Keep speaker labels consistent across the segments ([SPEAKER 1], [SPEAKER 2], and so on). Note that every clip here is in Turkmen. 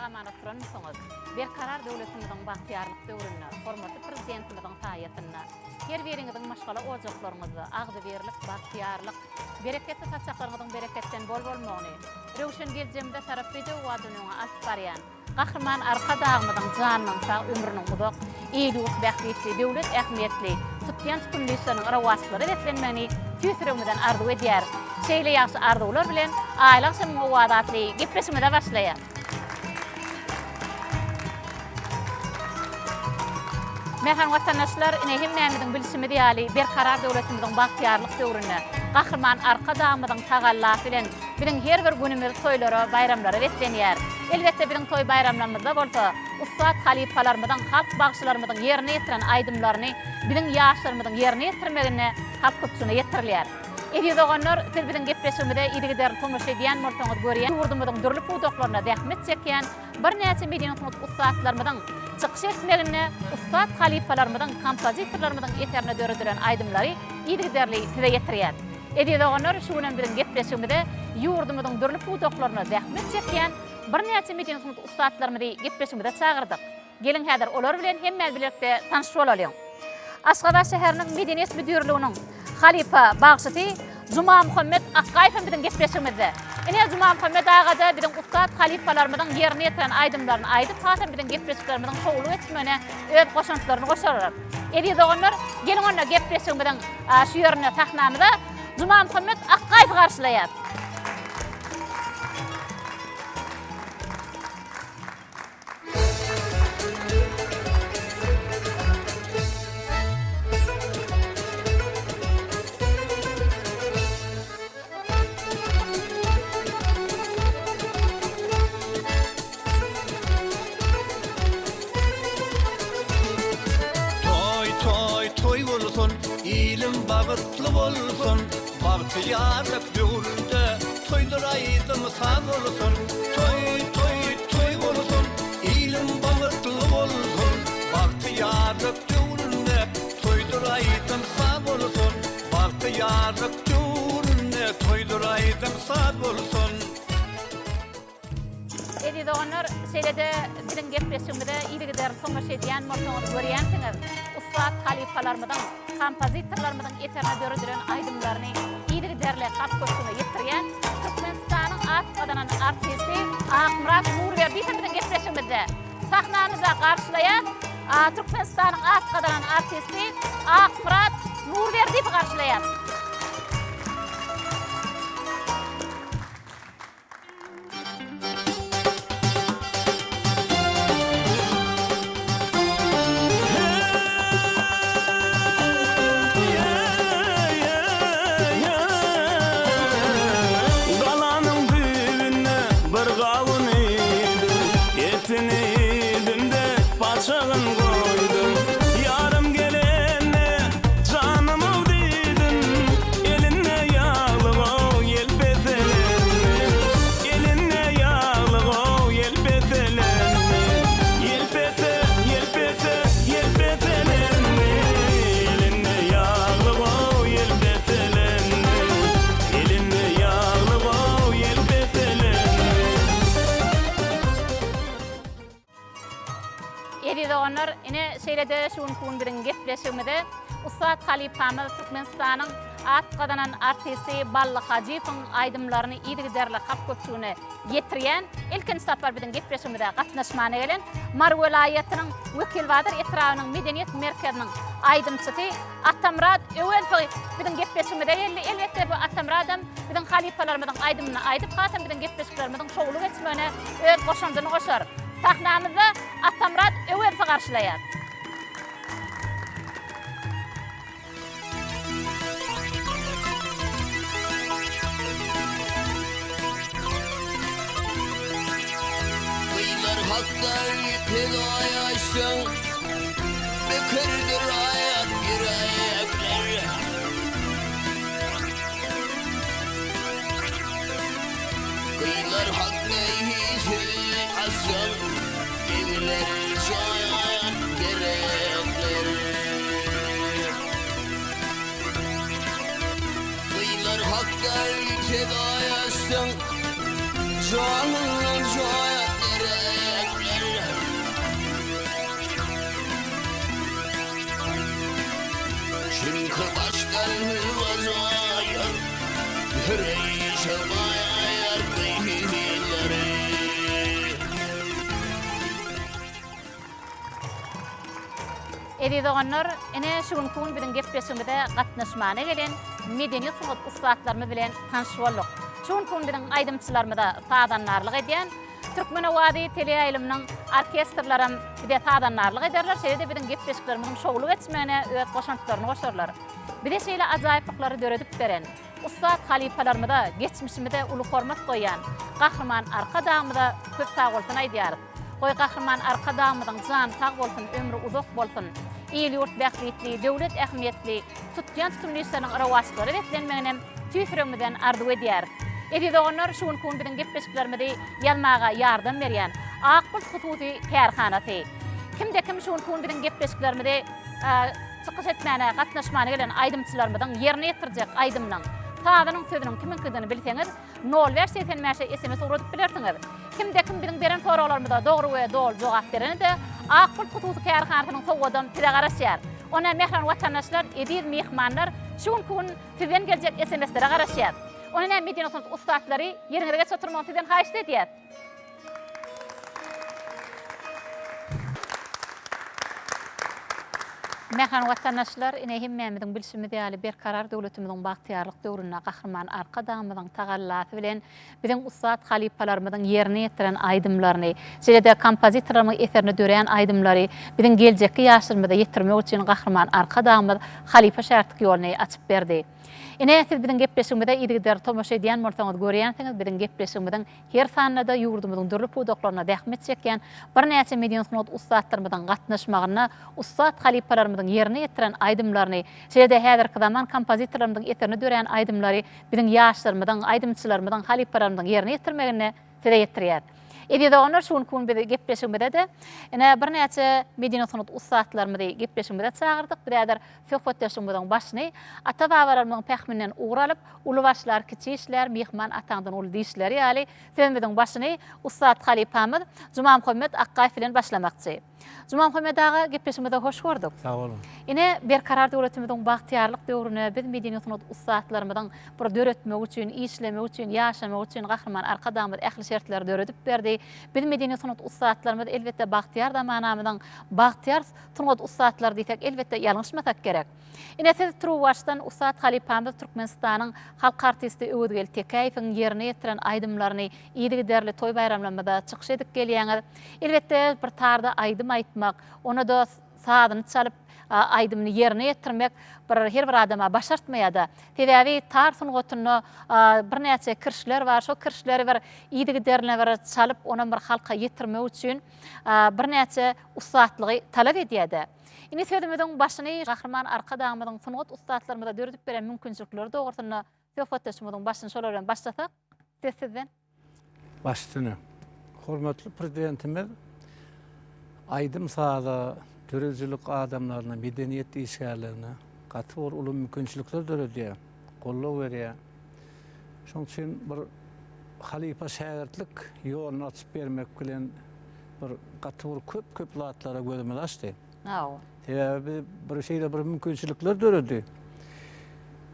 [SPEAKER 1] Sag-aman oturanmysyňyz? Berkarar döwletimiziň bagtyýarlyk döwründe, hormatly Prezidentimiziň saýasynda her biriňiziň maşgala ojaklaryňyzda agzybirlik, bagtyýarlyk, bereketli saçaklaryňyzyň bereketden bol bolmagyny, röwşen geljegimize tarap bedew badyny öňe alyp barýan Gahryman Arkadagymyzyň janynyň sag, ömrüniň uzak, il-ýurt bähbitli, döwlet ähmiýetli tutýan tutumly işleriniň rowaçlyklara beslenmegini tüýs ýüregimizden arzuw edýäris. Şeýle ýagşy arzuwlar bilen Aýly agşamyň owazy atly gepleşigimize başlaýarys. Mähriban watandaşlar, ine hemmämiziň bilşimiz ýaly, Berkarar döwletimiziň bagtyýarlyk döwründe Gahryman Arkadagymyzyň tagallasy bilen biziň her bir günümiz toýlara, baýramlara beslenýär. Elbetde, biziň toý-baýramlarymyzda bolsa ussat halypalarymyzyň, halk bagşylarymyzyň ýerine ýetiren aýdymlaryny biziň ýaşlarymyzyň ýerine ýetirmeginde halk köpçüligine ýetirilýär. Eziz doganlar, siz biziň gepleşigimize yzygiderli tomaşa edýän bolsaňyz görýän ýurdumyzyň dürli pudaklarynda zähmet çekýän birnäçe medeni-sungat ussatlarymyzyň çykyş etmeginde ussat halypalarymyzyň, kompozitorlarymyzyň eserinde döredilen aýdymlary yzygiderli size ýetirýäs. Eziz doganlar, şu günem biziň gepleşigimize ýurdumyzyň dürli pudaklarynda zähmet çekýän birnäçe medeni-sungat ussatlarymyzy gepleşigimize çagyrdyk. Geliň häzir olar bilen hemmämiz bilelikde tanyş bolalyň. Aşgabat şäheriniň Medeniýet müdirliginiň halypa bagşysy Jumamuhammet Akgaýew hem biziň gepleşigimizde. Ine Jumamuhammet aga-da biziň ussat halypalarymyzyň ýerine ýetiren aýdymlaryny aýdyp, hasam biziň gepleşiklerimiziň şowly geçmegine öz goşantlaryny goşarlar. Eziz doganlar, geliň onda gepleşigimiziň şu ýerinde sahnamyza Jumamuhammet Akgaýewi garşylaýas.
[SPEAKER 2] Toý toý toý bolsun ilim bagytly bolsun Bagtyýarlyk döwründe toýdur aýdym saz bolsun Toý toý toý bolsun ilim bagytly bolsun Bagtyýarlyk döwründe toýdur aýdym saz bolsun Bagtyýarlyk döwründe toýdur aýdym saz bolsun.
[SPEAKER 1] Eziz doganlar, şeýle-de biziň gepleşigimize yzygiderli tomaşa edýän bolsaňyz görýänsiňiz, ussat halypalarymyzyň, kompozitorlarymyzyň eserine döredilen aýdymlaryny yzygiderli halk köpçüligine ýetirýän Türkmenistanyň at gazanan artisti Akmyrat Nurberdiýew hem biziň gepleşigimizde. Sahnamyzda garşylaýas Türkmenistanyň at gazanan artisti Akmyrat Nurberdiýewi garşylaýas.
[SPEAKER 2] Galanyň düýbünde bir gawun iýdim, Etini iýdim-de, paçagyn goýdum. Ýarym gelende, janym-ow diýdim, Elinde ýaglyg-ow, ýelpeselenmi? Elinde ýaglyg-ow, ýelpeselenmi? Ýelpese, ýelpese, ýelpeselenmi? Elinde ýaglyg-ow, ýelpeselenmi? Elinde ýaglyg-ow, ýelpeselenmi?
[SPEAKER 1] Eziz doganlar, ine şeýle-de şu günki gün biziň gepleşigimize ussat halypamyz Türkmenistanyň at gazanan artisti Bally Hajyýewiň aýdymlaryny yzygiderli halk köpçüligine ýetirýän, ilkinji sapar biziň gepleşigimize gatnaşmana gelen Mary welaýatynyň Wekilbazar etrabynyň medeniýet merkeziniň aýdymçysy Atamyrat Öwezow biziň gepleşigimize geldi. Elbetde bu Atamyradam biziň halypalarymyzyň aýdymyny aýdyp, hasam biziň gepleşiklerimiziň şowly geçmegine öz goşandyny goşar. Sahnamyzda Atamyrat Öwezowy garşylaýar.
[SPEAKER 2] Gyzlar hakda pegaý açsaň, Bökerdir aýak ýürekler. Gyzlar hakda söz açsaň, Egiler jan gerekler. Gyzlar hakda pegaý açsaň, Janyndan jan gerekler. Hüreýşe bar gyzlary.
[SPEAKER 1] Eziz doganlar, ine şu günki gün biziň gepleşigimize gatnaşmana gelen medeniýet sungat ussatlarymyz bilen tanyş bolduk. Şu günki gün biziň aýdymçylarymyza sazandarlyk edýän Türkmen owazy teleýaýlymynyň orkestrlerem bize sazandarlyk ederler, şeýle-de biziň gepleşiklerimiziň şowly geçmegine öz goşantlaryny goşarlar. Bize şeýle ajaýyplyklary döredip beren, ussat halypalarymyza, geçmişimize uly hormat goýýan Gahryman Arkadagymyza köp sagbolsun aýdýarys. Goý, Gahryman Arkadagymyzyň jany sag bolsun, ömri uzak bolsun! Il-ýurt bähbitli, döwlet ähmiýetli tutýan tutumly işleriniň rowaçlyklara beslenmeginem tüýs ýüregimizden arzuw edýäris. Eziz doganlar, şu günki gün biziň gepleşiklerimizi ýazmaga ýardam berýän Ak Bulut hususy kärhanasy. Kimde-kim şu günki gün biziň gepleşiklerimizi çykyş etmäne, gatnaşmana gelen aýdymçylarymyzyň ýerine ýetirjek aýdymynyň sazynyň sözüniň kimiňkidigini bilseňiz, nol bäş 85-e sms ugradyp bilersiňiz. Kimde-kim biziň beren soraglarymyza dogry we doly jogap berene-de Ak Bulut hususy kärhanasynyň sowgadam size garaşýar. Onda mähriban watandaşlar, eziz myhmanlar, şu günki gün sizden geljek SMS-lere garaşýas. Onda näme medeni sungat ussatlary ýeriňize geçip oturmagyny sizden haýyşt edýäs. Mähriban watandaşlar, ine hemmämiziň bilşimiz ýaly Berkarar döwletimiziň bagtyýarlyk döwründe Gahryman Arkadagymyzyň tagallasy bilen biziň ussat halypalarymyzyň ýerine ýetiren aýdymlaryny, şeýle-de kompozitorlarymyzyň eserinde dörän aýdymlary biziň geljekki ýaşlarymyza ýetirmek üçin Gahryman Arkadagymyz halypa-şägirtlik ýoluny açyp berdi. Ine, siz biziň gepleşigimize yzygiderli tomaşa edýän bolsaňyz görýänsiňiz, biziň gepleşigimiziň her sanynda-da ýurdumyzyň dürli pudaklarynda zähmet çekýän birnäçe medeni-sungat ussatlarymyzyň gatnaşmagynda ussat halypalarymyzyň ýerine ýetiren aýdymlaryny, şeýle-de häzirki zaman kompozitorlarymyzyň eserinde dörän aýdymlary biziň ýaşlarymyzyň, aýdymçylarymyzyň, halypalarymyzyň ýerine ýetirmeginde size ýetirýäris. Eziz doganlar, şu günki gün biz gepleşigimize-de ine birnäçe medeni-sungat ussatlarymyzy gepleşigimize çagyrdyk. Biz häzir söhbetdeşligimiziň başyny ata-babalarymyzyň pähiminden ugur alyp, Uly başlar, kiçi işlär, myhman ataňdan uly diýişleri ýaly, sözümiziň başyny ussat halypamyz Jumamuhammet Akgaýew bilen başlamakçy. Jumamuhammet aga, gepleşigimize hoş gördük.
[SPEAKER 3] Sag boluň.
[SPEAKER 1] Ine, Berkarar döwletimiziň bagtyýarlyk döwrüne biz medeni-sungat ussatlarymyzyň bir döretmegi üçin, işlemegi üçin, ýaşamagy üçin Gahryman Arkadagymyz ähli şertleri döredip berdi. Biz medeni-sungat ussatlarymyz, elbetde, bagtyýar zamanamyzyň bagtyýar sungat ussatlary diýsek, elbetde, ýalňyşmasak gerek. Ine, siz turuwbaşdan ussat halypamyz Türkmenistanyň halk artisti Öwezgeldi Tekäýewiň ýerine ýetiren aýdymlaryny yzygiderli toý-baýramlarymyzda çykyş edip gelýäňiz. Elbetde, bir tarda aýdym aýtmak, onda-da sazyny çalyp, aýdymyny ýerine ýetirmek bir her bir adama başartmaýar-da. Sebäbi tar sungatynda birnäçe kirişler bar, şol kirişleri bir yzygiderline bir çalyp, onam bir halka ýetirmek üçin birnäçe ussatlygy talap edýär-de. Indi sözümiziň başyny Gahryman Arkadagymyzyň sungat ussatlarymyza döredip beren mümkinçilikleri dogrusynda söhbetdeşligimiziň başyny şolar bilen başlasak, söz sizden.
[SPEAKER 3] Baş üstüne. Hormatly Prezidentimiz aýdym-saza, döredijilik adamlaryna, medeniýet işgärlerine gaty bir uly mümkinçilikler döredýär, goldaw berýär. Şonuň üçin bir halypa-şägirtlik ýoluny açyp bermek bilen bir gaty bir köp-köp zatlara gözümizi açdy.
[SPEAKER 1] Hawa.
[SPEAKER 3] Sebäbi bir şeýle bir mümkinçilikler döredi.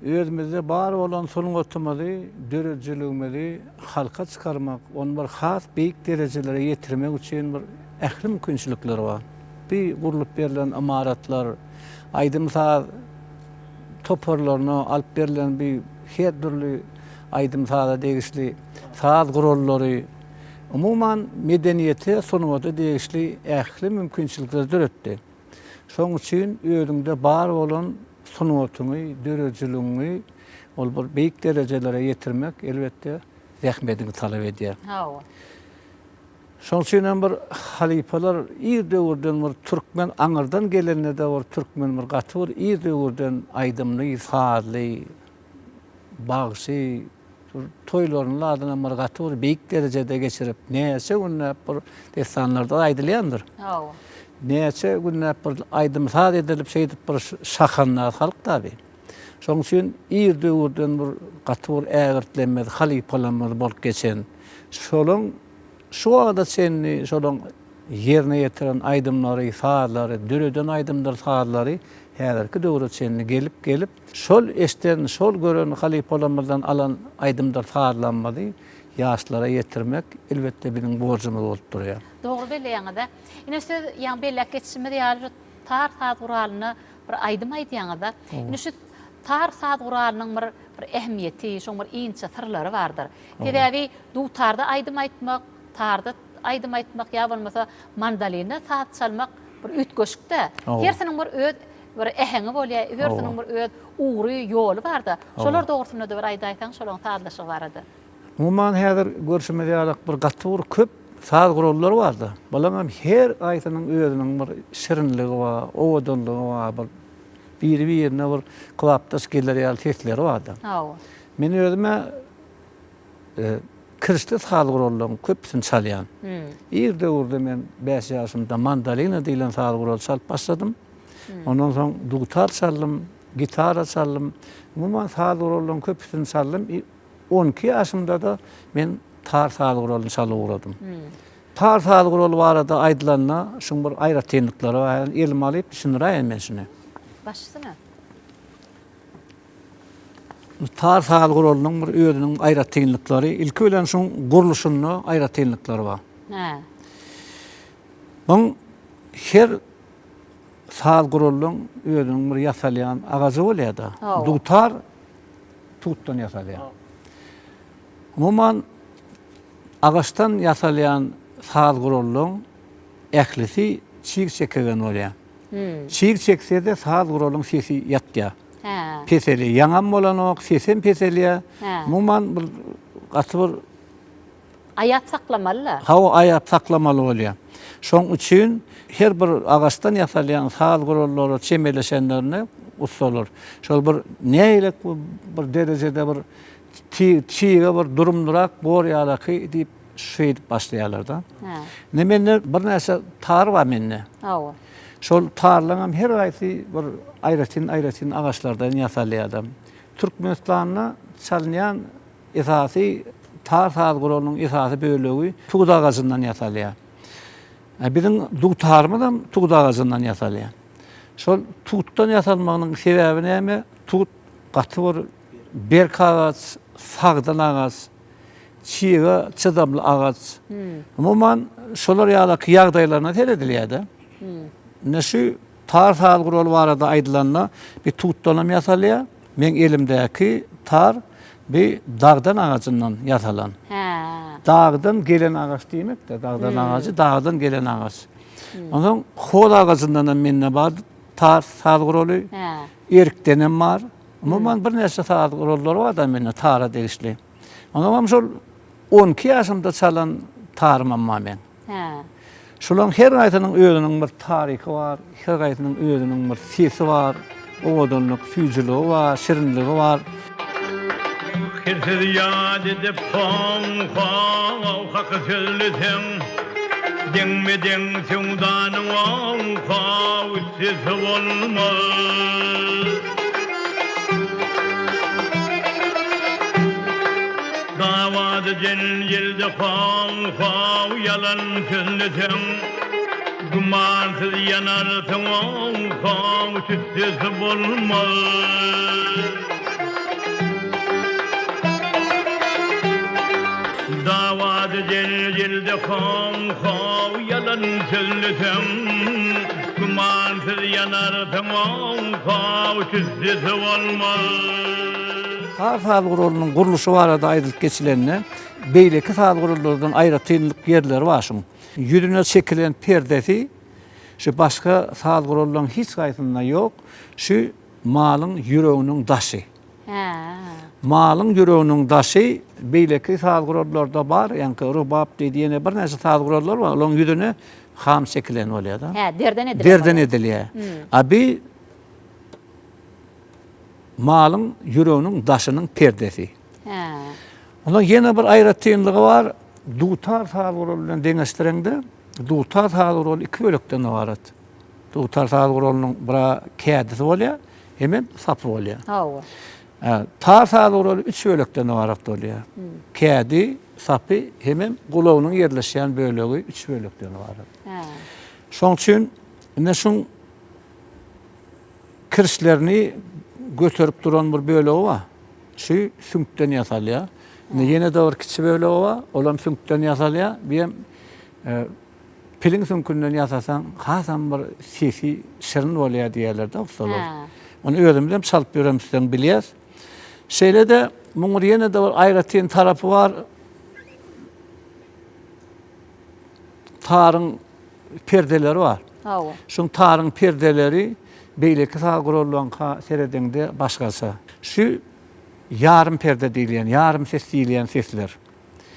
[SPEAKER 3] Özümizde bar bolan sungatymyzy, döredijiligimizi halka çykarmak, ony bir has beýik derejelere ýetirmek üçin bir ähli mümkinçilikler bar. Bir gurlup berlen ymaratlar, aýdym-saz toparlaryna alyp berlen bir her dürli aýdym-saza degişli saz gurallary, umuman medeniýete, sungata degişli ähli mümkinçilikleri döretdi. Şonuň üçin özüňde bar bolan sungatyňy, döredijiligiňi ol bir beýik derejelere ýetirmek, elbetde, zähmediňi talap edýär.
[SPEAKER 1] Hawa.
[SPEAKER 3] Şonuň üçin hem bir halypalar ir döwürden bir türkmen aňyrdan gelende-de bir türkmen bir gaty bir ir döwürden aýdymly, sazly, bagşy, toýlaryny adynam bir gaty bir beýik derejede geçirip, näçe günläp bir dessanlarda aýdylýandyr.
[SPEAKER 1] Hawa.
[SPEAKER 3] Näçe günläp bir aýdym-saz edilip şeýdip bir şahandaz halk tabi. Şonuň üçin ir döwürden bir gaty bir ägirtlenmez halypalarymyz bolup geçen. Şolaň şu wagta çenli şolaň ýerine ýetiren aýdymlary, sazlary, döreden aýdymdyr sazlary. häzirki döwre çenli gelip gelip, şol eşden, şol gören halypalarymyzdan alan aýdymdyr sazlarymyzy ýaşlara ýetirmek, elbetde, biziň borjumyz bolup durýar.
[SPEAKER 1] Dogry belleýäňiz-ä. Ine siz ýaňy belläp geçişimiz ýaly şu tar saz guralynda bir aýdym aýdýaňyz-da. Ine şu tar saz guralynyň bir bir ähmiýeti, şoň bir inçe syrlary bardyr. Sebäbi dutarda aýdym aýtmak, tarda aýdym aýtmak ýa bolmasa mandolinde saz çalmak bir üýtgeşik-dä. Hersiniň bir öz bir äheňi bolýar, hersiniň bir öz ugry, ýoly bar-da. Şolar dogrusynda-da bir aýdaýsaň, şolaryň sazlaşygy barada.
[SPEAKER 3] Umuman häzir görşümiz ýaly bir gaty bir köp saz gurallary bar-da. Bularyň hem her haýsynyň özüniň bir şirinligi bar, owadanlygy bar, bir biri-birine bir kybapdaş geler ýaly sesleri bar-da.
[SPEAKER 1] Hawa.
[SPEAKER 3] Men özüm-ä kirişli saz gurallaryň köpüsini çalýan. Ir döwürde men bäş ýaşymda mandolina diýlen saz guraly çalyp başladym. Ondan soň dutar çaldym, gitara çaldym. Umuman saz gurallaryň köpüsini çaldym. 12 ýaşymda-da men tar saz guralyny çalyp ugradym. Tar saz guraly barada aýdylanda, şuň bir aýratynlyklary bar. Elime alyp düşündiräýin men şuny.
[SPEAKER 1] Baş üstüne.
[SPEAKER 3] Tar saz guralynyň bir özüniň aýratynlyklary, ilki bilen şuň gurluşynda aýratynlyklary bar.
[SPEAKER 1] Hä.
[SPEAKER 3] Buň her saz guralynyň özüniň bir ýasalýan agajy bolýar-da. Dutar tutdan ýasalýar. Umuman agaçdan ýasalýan saz guralynyň ählisi çig çekegen bolýar. Çig çekse-de saz guralyň sesi ýatýar. Peselýär. Ýaňam bolanok, sesem peselýär. Umuman bir gaty bir
[SPEAKER 1] Aýap saklamaly-la.
[SPEAKER 3] Hawa, aýap saklamaly bolýar. Şoň üçin her bir agaçdan ýasalýan saz gurallara çemeleşenlerinde ussalar şol bir nähili bir derejede bir çige bir durumlyrak bor ýalaky diýip şeýdip başlaýarlar-da. Indi mende birnäçe tar bar mende.
[SPEAKER 1] Hawa.
[SPEAKER 3] Şol tarlaryň hem her haýsy bir aýratyn-aýratyn agaçlardan ýasalýar-da. Türkmenistanda çalynýan esasy tar saz guralynyň esasy bölegi tut agajyndan ýasalýar. Biziň dutarymyz hem tut agajyndan ýasalýar. Şol tutdan ýasalmagynyň sebäbi näme? Tut gaty bir berk agaç, sagdyn agaç. Çyga çydamly agaç. Umuman, şolar ýalaky ýagdaýlaryna seredilýär-de. Ine şu tar saz guraly barada aýdylanda, bir tutdan hem ýasalýar. Meň elimdäki tar bir dagdan agajyndan ýasalan. Dagdan gelen agaç diýmek-de, dagdan agajy, dagdan gelen agaç. Onsoň hoz agajyndan hem mende bar tar saz guraly. Erikden hem bar. Umuman birnäçe saz gurallary bar-da mende tara degişli. Onsoňam şol 12 ýaşymda çalan tarymam bar meň.
[SPEAKER 1] Hä.
[SPEAKER 3] Şolaryň her haýsynyň özüniň bir taryhy bar, her haýsynyň özüniň bir sesi bar, owadanlyk, süýjüligi bar, şirinligi bar.
[SPEAKER 2] Her sözi ýat edip how-how haky sözleseň, Deňme-deň söwdanyň how-how üstesi bolmaz. Dawada jenjelde how-how ýalan sözleseň, Gümansyz ýanarsyň how-how tüssesi bolmaz. Dawada jenjelde how-how ýalan sözleseň, Gümansyz ýanarsyň how-how tüssesi bolmaz.
[SPEAKER 3] Tar saz guralynyň gurluşy barada aýdylyp geçilende, beýleki saz gurallardan aýratynlyk ýerleri bar şuň. Ýüzüne çekilen perdesi şu başga saz gurallaryň hiç haýsynda ýok, şu malyň ýüreginiň daşy. Malyň ýüreginiň daşy beýleki saz gurallarda bar, ýaňky rubap diýdi, ýene birnäçe saz gurallar bar, olaryň ýüzüne ham çekilen bolýar-da.
[SPEAKER 1] Hä, derden edilýär.
[SPEAKER 3] Derden edilýär. A bi malyň ýüreginiň daşynyň perdesi.
[SPEAKER 1] Hä.
[SPEAKER 3] Ondan ýene bir aýratynlygy bar, dutar saz guraly bilen deňeşdireňde, dutar saz guraly iki bölekden ybarat. Dutar saz guralynyň bir kädisi bolýar, hemem sapy bolýar.
[SPEAKER 1] Hawa.
[SPEAKER 3] Tar saz guraly üç bölekden ybarat bolýar. Kädi, sapy hemem gulagynyň ýerleşýän bölegi üç bölekden ybarat.
[SPEAKER 1] Hä.
[SPEAKER 3] Şoň üçin ine şuň. kirişlerini göterip duran bir bölegi bar. Şu süňkden ýasalýar. Indi ýene-de bir kiçi bölegi bar, olam süňkden ýasalýar. Bu hem e, piliň süňkünden ýasasaň hasam bir sesi şirin bolýar diýýärler-de ussalar. Ony özümiz hem çalyp ýöremizden bilýäs. Şeýle-de muň bir ýene-de bir aýratyn tarapy bar. Taryň perdeleri bar.
[SPEAKER 1] Hawa.
[SPEAKER 3] Şuň taryň perdeleri beýleki saz gurallaryňka seredeňde başgaça. Şu ýarym perde diýilýän, ýarym ses diýilýän sesler.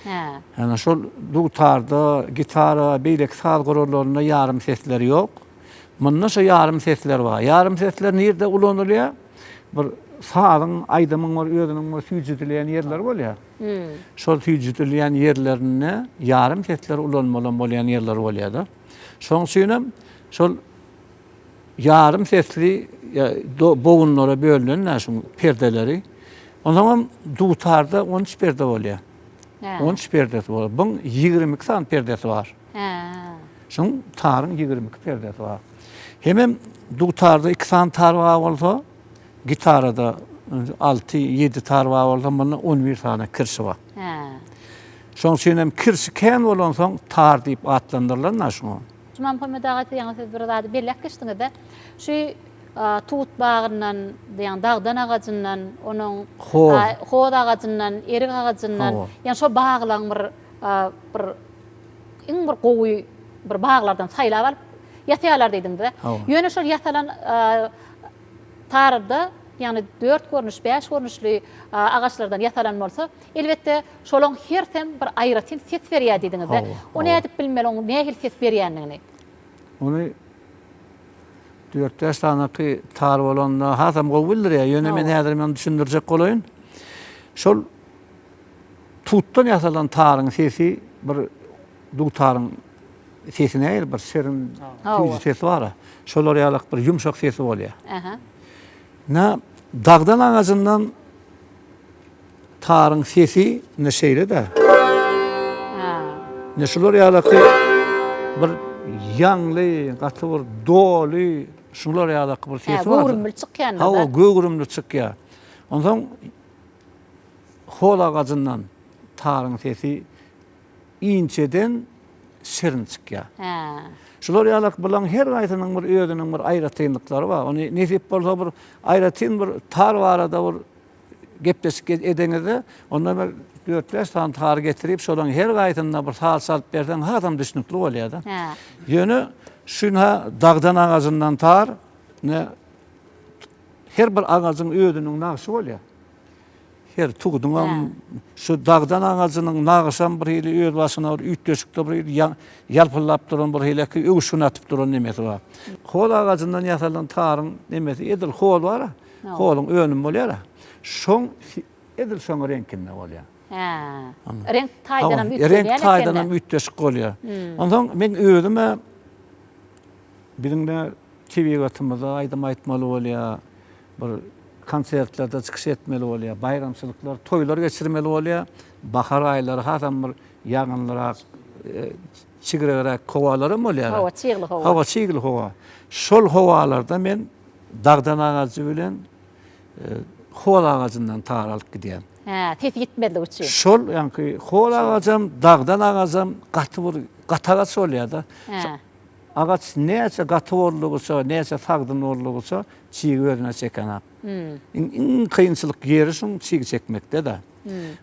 [SPEAKER 1] Hä.
[SPEAKER 3] Ýagny şol dutarda, gitara, beýleki saz gurallarynda ýarym sesler ýok. Munda şo ýarym sesler bar. Ýarym sesler nirde ulanylýar? Bir sazyň, aýdymyň bir özüniň bir süýjüdilýän ýerleri bolýar. Şol süýjüdilýän ýerlerinde ýarym sesler ulanmalam bolýan ýerleri bolýar-da. Şonuň üçin hem şol ýarym sesli bogunlara bölünen şuň perdeleri. Onsoň hem dutarda 13 perde bolýar. 13 perdesi bolýar. Buň 22 sany perdesi bar. Şuň taryň 22 perdesi bar. Hemem dutarda 2 sany tar bar bolsa, Gitarada alty, ýedi tar bar bolsa, munda on bir sany kirşi bar. Şonuň üçin hem kirşi kän bolansoň tar diýip atlandyrylan-da şuňa.
[SPEAKER 1] Jumamuhammet aga siz ýaňy siz bir zady belläp geçdiňiz-de. Şu tut bagyndan, ýagny dagdan agajyndan, onuň
[SPEAKER 3] Hoz.
[SPEAKER 1] hoz agajyndan, erik agajyndan, ýagny şo baglaryň bir bir iň bir gowy bir baglardan saýlap alyp ýasaýarlar diýdiňiz-de. Ýöne şol ýasalan Tarda, ýagny dört görnüş, bäş görnüşli agaçlardan ýasalan bolsa, elbetde, şolaň hersem bir aýratyn ses berýär diýdiňiz-de. O nädip bilmeli oň nähili ses berýändigini?
[SPEAKER 3] Ony dört-bäş sanaky tar bolanda hasam gowy bildirýär. Ýöne men häzir men düşündirjek bolaýyn. Şol tutdan ýasalan taryň sesi bir dutaryň Sesi nähili bir şirin süýji sesi bar. Şolar ýalak bir ýumşak sesi bolýar.
[SPEAKER 1] Aha.
[SPEAKER 3] Na dagdan agajyndan taryň sesi ne şeýle-de.
[SPEAKER 1] Ha.
[SPEAKER 3] Ne şular ýalaky bir ýaňly, gaty bir doly şular ýalaky bir sesi bar.
[SPEAKER 1] Göwrümli çykýan.
[SPEAKER 3] Hawa, göwrümli çykýar. Onsoň hol agajyndan taryň sesi inçeden şirin çykýar.
[SPEAKER 1] Hä.
[SPEAKER 3] Şular ýalak bulaň her haýsynyň bir özüniň bir aýratynlyklary bar. Ony nesip bolsa bir aýratyn bir tar barada bir gepleşik edeňizde, onda bir dört-bäş sany tar getirip, şolaryň her haýsynda bir saz çalyp berseň hasam düşnükli bolýar-da.
[SPEAKER 1] Hä.
[SPEAKER 3] Ýöne şuna dagdan agajyndan tar, ne her bir agajyň özüniň nagşy bolýar. Her tugudyňam şu dagdan agajynyň nagyşam bir hili öz başyna bir üýtgeşikde bir hili ýalpyldap duran bir hili öwüşgin atyp duran nemesi bar. Hol agajyndan ýasalan taryň nemesi edil hol bar-a, holuň önümi bolýar-a. Şoň edil şoň reňkinde bolýar.
[SPEAKER 1] Hä. Reňk taýdanam üýtgeýän
[SPEAKER 3] eken. Reňk taýdanam üýtgeşik bolýar. Onsoň men özüm-ä biziň-de tebigatymyzda aýdym aýtmaly bolýar. Bir konsertlerde çykyş etmeli bolýar, baýramçylyklar, toýlar geçirmeli bolýar. Bahar aýlary hasam bir ýagynlyrak, çigregräk howalaram bolýar.
[SPEAKER 1] Hawa, çygly howa.
[SPEAKER 3] Hawa, çygly howa. Şol howalarda men dagdan agajy bilen hol agajyndan tar alyp gidýän.
[SPEAKER 1] Hä, ses ýitmezligi üçin.
[SPEAKER 3] Şol ýaňky hol agajam, dagdan agajam gaty bir gaty agaç bolýar-da.
[SPEAKER 1] Hä.
[SPEAKER 3] Agaç näçe gaty boldugyça, näçe sagdyn boldugyça çigi özüne çekenak. Iň iň kynçylyk ýeri şuň çig çekmekde-de.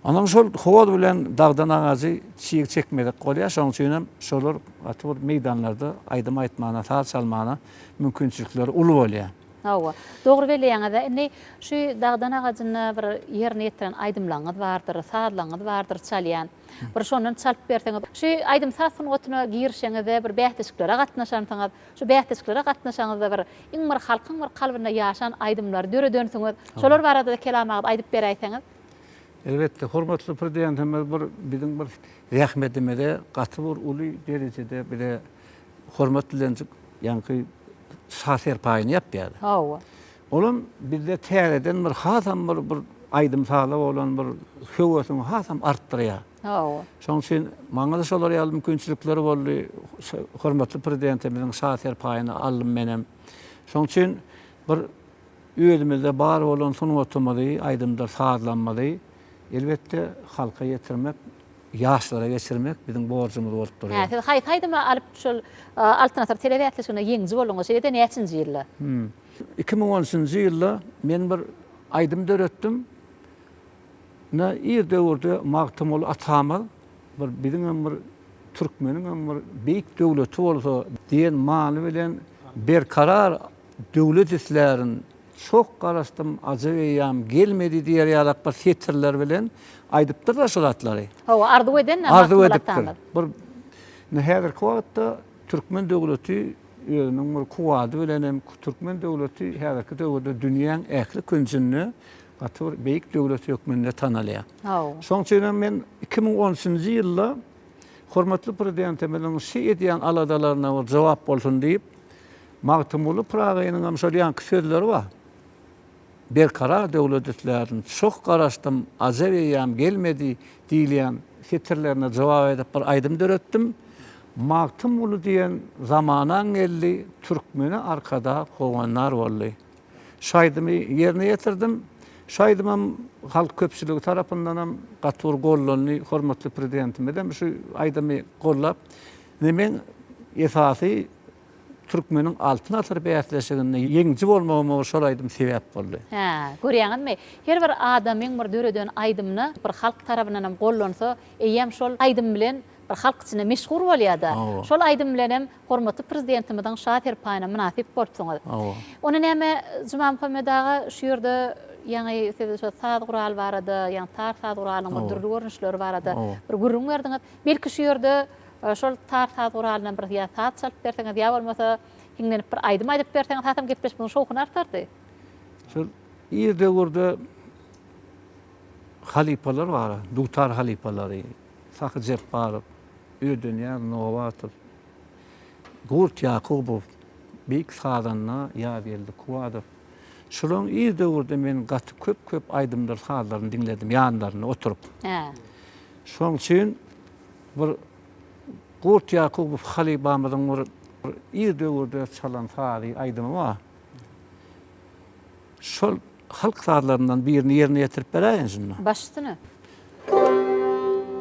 [SPEAKER 3] Onuň şol hoz bilen dagdan agajy çig çekmezek bolýar, şonuň üçin hem şolar gaty bir meýdanlarda aýdym aýtmana, saz çalmana mümkinçilikleri uly bolýar.
[SPEAKER 1] Hawa, dogry belleýäňiz-ä. Indi şu dagdan agajynda bir ýerine ýetiren aýdymlaryňyz bardyr, sazlaryňyz bardyr çalýan. Bir şondan çalyp berseňiz. Şu aýdym-saz sungatyna girişeňizde bir bäsleşiklere gatnaşansyňyz. Şu bäsleşiklere gatnaşaňyzda bir iň bir halkyň bir kalbynda ýaşan aýdymlary döredensiňiz. Şolar barada-da kelam agyz aýdyp beräýseňiz.
[SPEAKER 3] Elbetde, hormatly Prezidentimiz bir biziň bir zähmetimize gaty bir uly derejede bize hormat bilen ýaňky şa serpaýyny ýapýar.
[SPEAKER 1] Hawa.
[SPEAKER 3] Olam bizde täzeden bir hasam bir bir aýdym-saza bolan bir höwesiňi hasam artdyrýar.
[SPEAKER 1] Hawa.
[SPEAKER 3] Şonuň üçin maňa-da şolar ýaly mümkinçilikler boldy. Hormatly Prezidentimiziň şa serpaýyny aldym menem. Şonuň üçin bir. Özümizde bar bolan sungatymyzy, aýdymdyr sazlarymyzy, elbetde, halka ýetirmek, ýaşlara geçirmek biziň borjumyz bolup
[SPEAKER 1] Hä,
[SPEAKER 3] durýar.
[SPEAKER 1] siz haýsy aýdymy alyp şol Altyn asyr telebäsleşiginde ýeňiji bolduňyz? Şeýle-de näçinji ýylda?
[SPEAKER 3] 2013-nji ýylda men bir aýdym döretdim. Ine, ir döwürde Magtymguly atamyz bir biziňem bir türkmeniňem bir beýik döwleti bolsa diýen many bilen Berkarar döwlet islärin, Çok garaşdym, ajap eýýam gelmedi diýer ýalak bir setirler bilen aýdypdyr-da şu zatlary.
[SPEAKER 1] Hawa, arzuw eden-dä
[SPEAKER 3] Arzuw
[SPEAKER 1] Magtymguly
[SPEAKER 3] edipdir.
[SPEAKER 1] atamyz.
[SPEAKER 3] Bir indi häzirki wagtda türkmen döwleti özüniň bir kuwwady bilen hem türkmen döwleti häzirki döwürde dünýäň ähli künjünde gaty bir beýik döwlet hökmünde tanalýar.
[SPEAKER 1] Hawa.
[SPEAKER 3] Şonuň üçin hem men 2013-nji ýylda hormatly Prezidentimiziň şu edýän aladalaryna bir jogap bolsun diýip, Magtymguly Pyragynyňam şol ýanky sözleri bar. Berkarar döwlet islärin, çoh garaşdym, ajap eýýam gelmedi diýilýän setirlerine jogap edip bir aýdym döretdim. Magtymguly diýen zamanaň geldi, türkmene arkadag howandar boldy. Şu aýdymy ýerine ýetirdim. Şu aýdymam halk köpçüligi tarapyndanam gaty bir gollandy. Hormatly Prezidentimizem şu aýdymy gollap, indi meň esasy Türkmeniň Altyn asyr bäsleşiginde ýeňiji bolmagyma şol aýdym sebäp boldy.
[SPEAKER 1] Hä, görýäňizmi, her bir adamyň bir döreden aýdymyna bir halk tarapyndanam gollansa, eýýäm şol aýdym bilen bir halk içinde meşhur bolýar-da. Şol aýdym bilenem hormatly Prezidentimiziň Şa serpaýyna mynasyp bolupsyňyz. Onda näme, Jumamuhammet aga, şu ýerde ýaňy siz şo saz guraly barada, ýagny tar saz guralynyň bir dürli görnüşleri barada bir gürrüň berdiňiz. Belki şu ýerde Şol tar saz guralyndan bir ýa saz çalyp berseňiz, ýa bolmasa hiňlenip bir aýdym aýdyp berseňiz hasam gepleşmegiň şowhuny artardy.
[SPEAKER 3] Şol ir döwürde halypalar bar, dutar halypalary, Sahy Jepbarow, Ödenýaz Nobatow, Gurt Ýakubow, beýik sazanda Ýazgeldi Kuwadow. Şolaryň ir döwürde men gaty köp-köp aýdymdyr sazlaryny diňledim ýanlarynda oturyp.
[SPEAKER 1] Hä.
[SPEAKER 3] Şoň üçin Bir Gurt Ýakubow halypamyzyň bir ir döwürde çalan sazy, aýdymy bar. Şol halk sazlaryndan birini ýerine ýetirip beräýiň şunda.
[SPEAKER 1] Baş üstüne.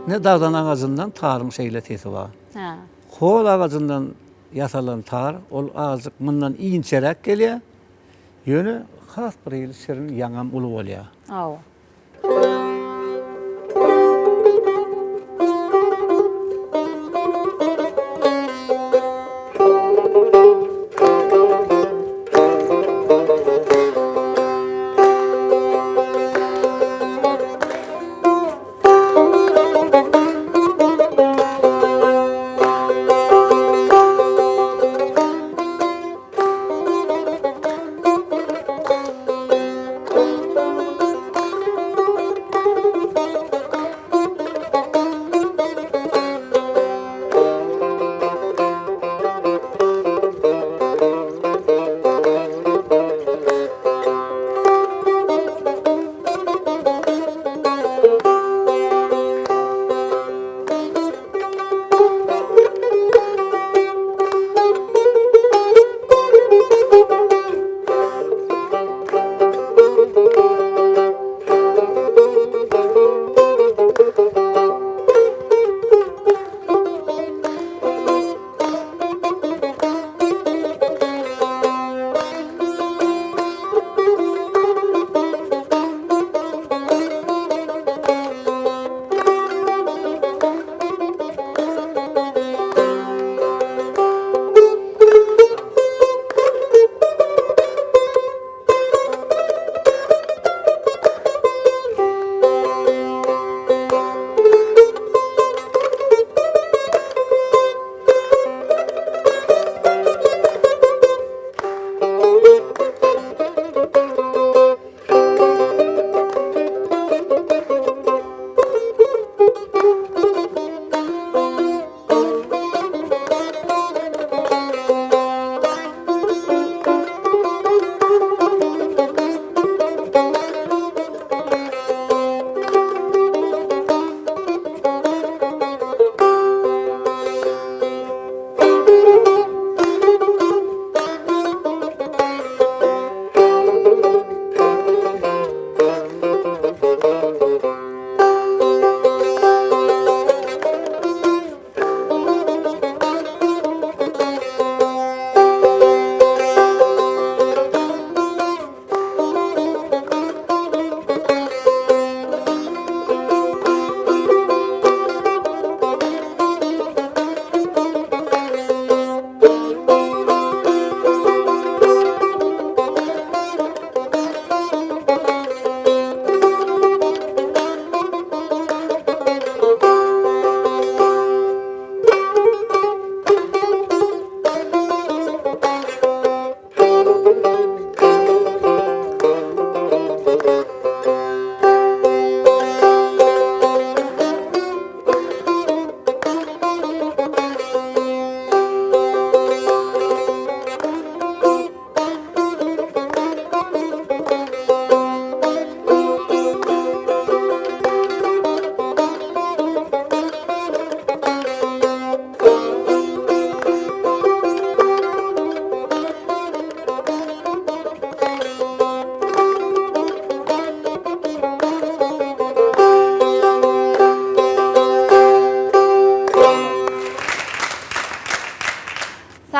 [SPEAKER 3] Ne dagdan agajyndan taryň şeýle sesi bar.
[SPEAKER 1] Hä.
[SPEAKER 3] Hol agajyndan ýasalan tar, ol azajyk mundan inçeräk gelýär. Ýöne has bir hili şirin, ýaňam uly bolýar.
[SPEAKER 1] Hawa.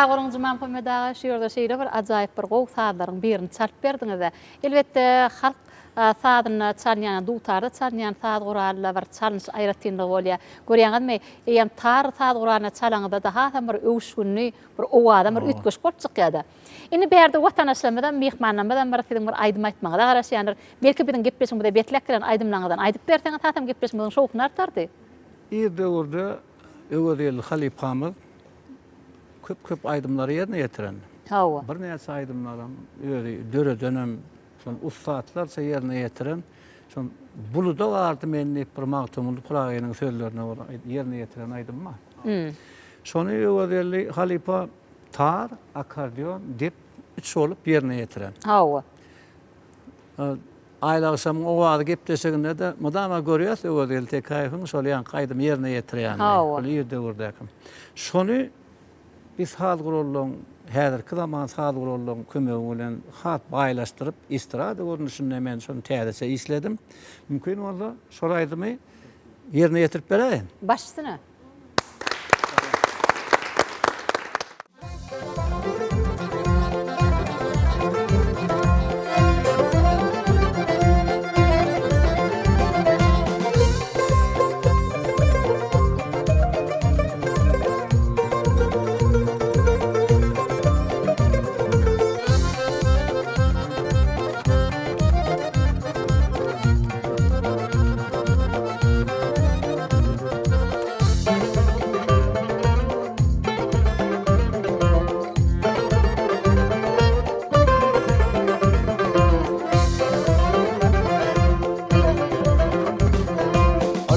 [SPEAKER 1] Sag boluň Jumamuhammet aga, şu ýerde şeýle bir ajaýyp bir gowy sazlaryň birini çalyp berdiňiz-de. Elbetde, halk sazynda çalynýan, dutarda çalynýan saz guralynda bir çalynyş aýratynlygy bolýar. Görýäňizmi, eýýäm tar saz guralyna çalaňyzda-da hasam bir öwüşginli, bir owazam bir üýtgeşik bolup çykýar-da. Indi bärde watandaşlarymyzam, myhmanlarymyzam bir siziň bir aýdym aýtmagyňyza garaşýandyr. Belki biziň gepleşigimize betlek gelen aýdymlaryňyzdan aýdyp berseňiz hasam gepleşigimiziň şowhuny artardy.
[SPEAKER 3] Ir döwürde Öwezgeldi halypamyz köp-köp aýdymlary ýerine ýetiren.
[SPEAKER 1] Hawa.
[SPEAKER 3] Birnäçe aýdymlaram özi döredenem, şony ussatlarça ýerine ýetiren. Şon Buluda bardy men diýip bir Magtymguly Pyragynyň sözlerine görä ýerine ýetiren aýdym bar. Şony Öwezgeldi halypa tar, akkordeon, dep üç bolup ýerine ýetiren.
[SPEAKER 1] Hawa.
[SPEAKER 3] Aýlagşamyň owazy gepleşiginde-de mydama görýäs Öwezgeldi Tekäýewiň şol ýaňky aýdymy ýerine ýetirýänini.
[SPEAKER 1] Hawa.
[SPEAKER 3] Şol ir döwürdäki. Şony biz saz gurallaryň, häzirki zaman saz gurallaryň kömegi bilen has baýlaşdyryp, estrada görnüşinde men şony täzeçe işledim. Mümkin bolsa, şol aýdymy ýerine ýetirip beräýin.
[SPEAKER 1] Baş üstüne.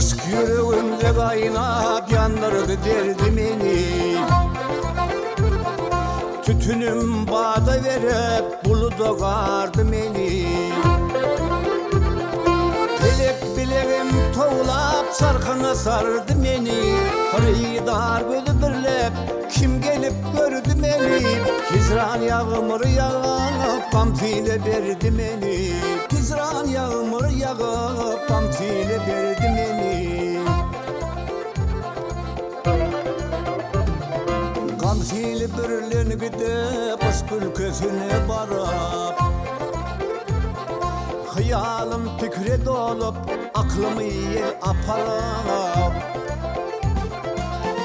[SPEAKER 4] Yşk ýüregimde gaýnap ýandyrdy derdi meni. Tütünim bada berip buluda gardy meni. Pelek bilegim towlap çarhyna sardy meni. Hyrydar gözi birlep kim gelip gördi meni. Hijran ýagmyry ýagyp gamsyle berdi meni. Hijran ýagmyry ýagyp gamsyle berdi meni. Gam sili birlen gidip yşk ülkesine baryp Hyýalym pikire dolup aklymy ýel aparyp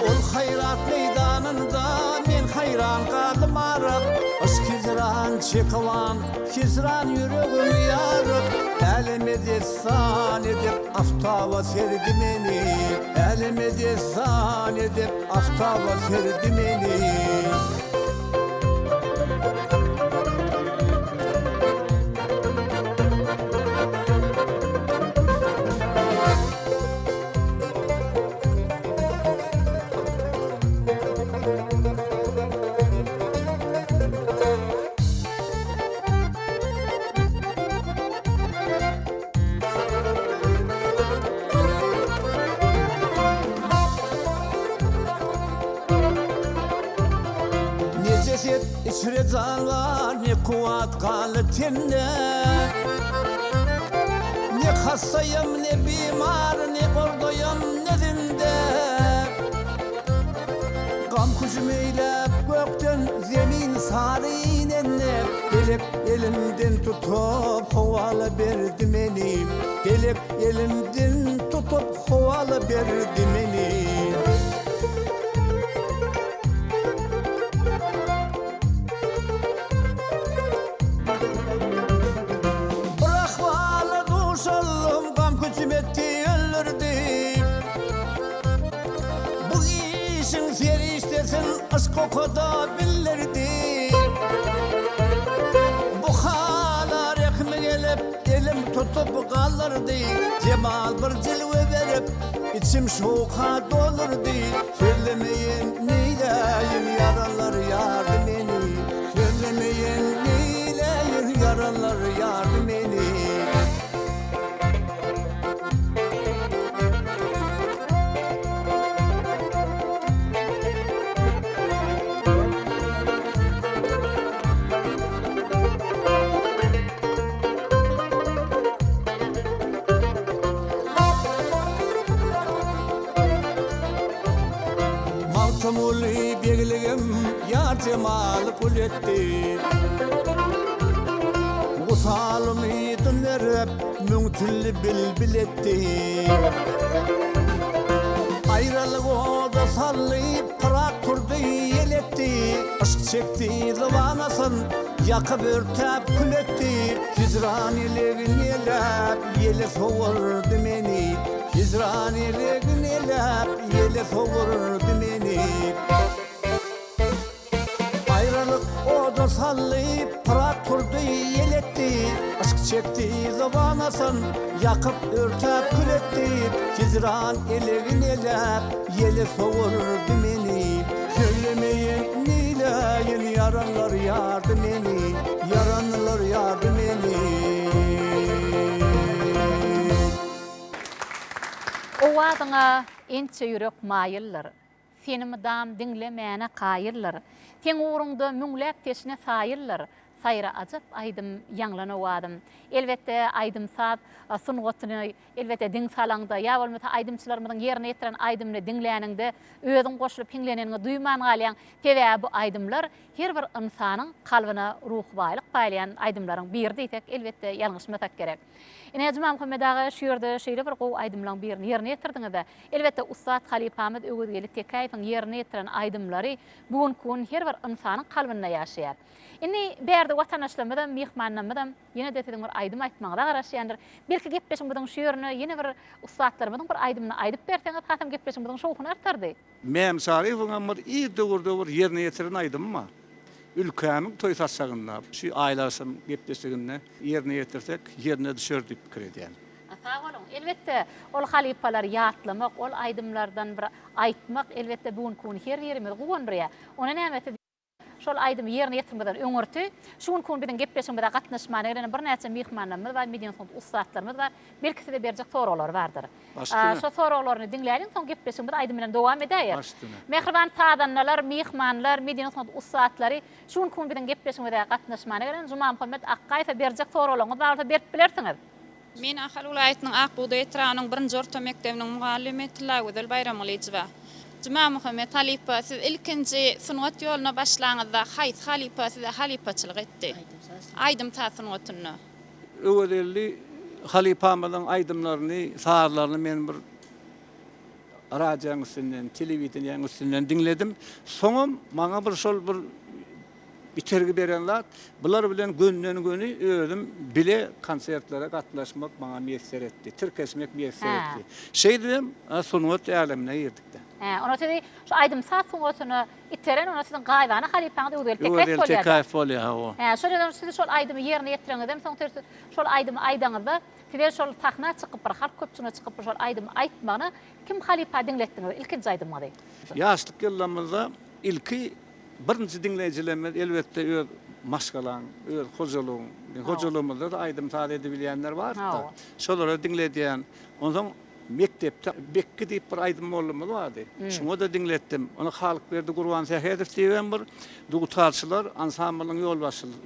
[SPEAKER 4] Ol haýrat meýdanynda men haýran galdym aryp Yşk hijran çekiban hijran ýüregimi ýaryp Äleme dessan edip aftaba serdi meni Äleme dessan edip aftaba serdi meni. Ne ceset içre jan bar, ne kuwwat galdy tende. Ne hassaýam, ne bimar, ne gordaýam, ne zinde. Gam hüjüm eýläp gökden zemin sary inende, Pelek elimden tutup howala berdi meni, Pelek elimden tutup howala berdi meni. Bir ahwala duşaldym, gam hüjüm etdi öldürdi. Bu işiň serişdesin yşk okada bildirdi. Bu hala rehmi gelip, elim tutup galdyrdy. Jemal bir jilwe berip, içim şowka doldurdy. Sözlemeýin neýläýin, ýaralar ýardy meni. Sözlemeýin neýläýin, ýaralar ýardy meni. Magtymguly begligim ýar jemaly gül etdi. Wysal umydyn berip, müň tilli bilbil etdi. Aýralyk oda saldy, pyrak turdy, ýel etdi. Yşk çekdi zybanasyn, ýakyp örtäp kül etdi. Hijran elegin eläp, ýele sowurdy meni. Hijran elegin eläp, ýele sowurdy meni. Aýralyk oda saldy, pyrak turdy, ýel etdi. Yşk çekdi zybanasyn, ýakyp, örtäp kül etdi. Hijran elegin eläp, ýele sowurdy meni. Sözlemeýin, neýläýin, ýaranlar ýardy meni, Ýaranlar ýardy meni.
[SPEAKER 1] Owazyňa ençe ýürek maýyldyr. Seni mydam diňlemäne kaýyldyr. Seň ugruňda müňläp teşne saýyldyr. Saýra ajap aýdym, ýaňlan owazym. Elbetde, aýdym-saz sungatyny elbetde diň salaňda, ýa bolmasa aýdymçylarymyzyň ýerine ýetiren aýdymyny diňläniňde özüň goşulyp hiňleneniňi duýman galýaň. Sebäbi bu aýdymlar her bir ynsanyň kalbyna ruhy baýlyk paýlaýan aýdymlaryň biri diýsek, elbetde ýalňyşmasak gerek. Ine, Jumamuhammet aga, şu ýerde şeýle bir gowy aýdymlaryň birini ýerine ýetirdiňiz-de. Elbetde, ussat halypamyz Öwezgeldi Tekäýewiň ýerine ýetiren aýdymlary bu günki gün her bir ynsanyň kalbynda ýaşaýar. Indi bärde watandaşlarymyzam, myhmanlarymyzam ýene-de siziň bir aýdym aýtmagyňyza garaşýandyr. Belki gepleşigimiziň şu ýerine ýene bir ussatlarymyzyň bir aýdymyny aýdyp berseňiz, hasam gepleşigimiziň şowhuny artardy.
[SPEAKER 3] Mäm Çaryýewiňem bir ir döwürde bir ýerine ýetiren aýdymy bar. Ülkämiň toý saçagynda. Şu aýlagşam gepleşiginde ýerine ýetirsek, ýerine düşer diýip pikir edýän.
[SPEAKER 1] Sag boluň. Elbetde, ol halypalary ýatlamak, ol aýdymlardan bir aýtmak, elbetde, bu günki gün her birimizi guwandyrýar. Onda näme siz şol aýdymy ýerine ýetirmezden öňürti, şu günki gün biziň gepleşigimize gatnaşmana gelen birnäçe myhmanlarymyz bar, medeni sungat ussatlarymyz bar. Belki size berjek soraglary bardyr.
[SPEAKER 3] Baş üstüne.
[SPEAKER 1] Şo soraglaryny diňläliň, soň gepleşigimizi aýdym bilen dowam edäýeris.
[SPEAKER 3] Baş üstüne.
[SPEAKER 1] Mähriban sazandalar, myhmanlar, medeni sungat ussatlary, şu günki gün biziň gepleşigimize gatnaşmana gelen Jumamuhammet Akgaýewe berjek soraglaryňyz bar bolsa berip bilersiňiz.
[SPEAKER 5] Men Ahal welaýatynyň Ak bugdaý etrabynyň birinji orta mekdebiniň mugallymy Tyllagözel Baýramgylyjowa. Jumamuhammet halypa, siz ilkinji sungat ýoluna başlaňyzda haýsy halypa size halypaçylyk etdi? Aýdym-saz sungatynda.
[SPEAKER 3] Öwezgeldi halypamyzyň aýdymlaryny, sazlaryny men bir radioň üstünden, telewideniýäň üstünden diňledim. Soňam maňa bir şol bir itergi beren zat, bular bilen gönden-göni özüm bile konsertlere gatnaşmak maňa miýesser etdi, tirkeşmek miýesser etdi. Şeýdibem sungat älemine girdik-de.
[SPEAKER 1] Hä, onda sizi şu aýdym-saz sungatyna iteren onda siziň gaýybana halypaňyz Öwezgeldi Tekäýew bolýar-da.
[SPEAKER 3] Öwezgeldi Tekäýew bolýar, hawa.
[SPEAKER 1] Hä, şol ýerde siz şol aýdymy ýerine ýetireňizden soň siz şol aýdymy aýdaňyzda, size şol sahna çykyp bir halk köpçüligine çykyp bir şol aýdymy aýtmagyna kim halypa diňletdiňiz ilkinji aýdymyňyzy?
[SPEAKER 3] Ýaşlyk ýyllarymyzda ilki birinji diňleýjilerimiz elbetde öz maşgalaň, öz hojalygyň. Hojalygymyzda-da aýdym-saz edibilýänler bardy-da. Şolara diňledýän. Onsoň mekdepde Bekki diýip bir aýdym mollumyz bardy. Şoňa-da diňletdim. Ony Halykberdi Gurbansähedow diýibem bir dutarçylar ansamblynyň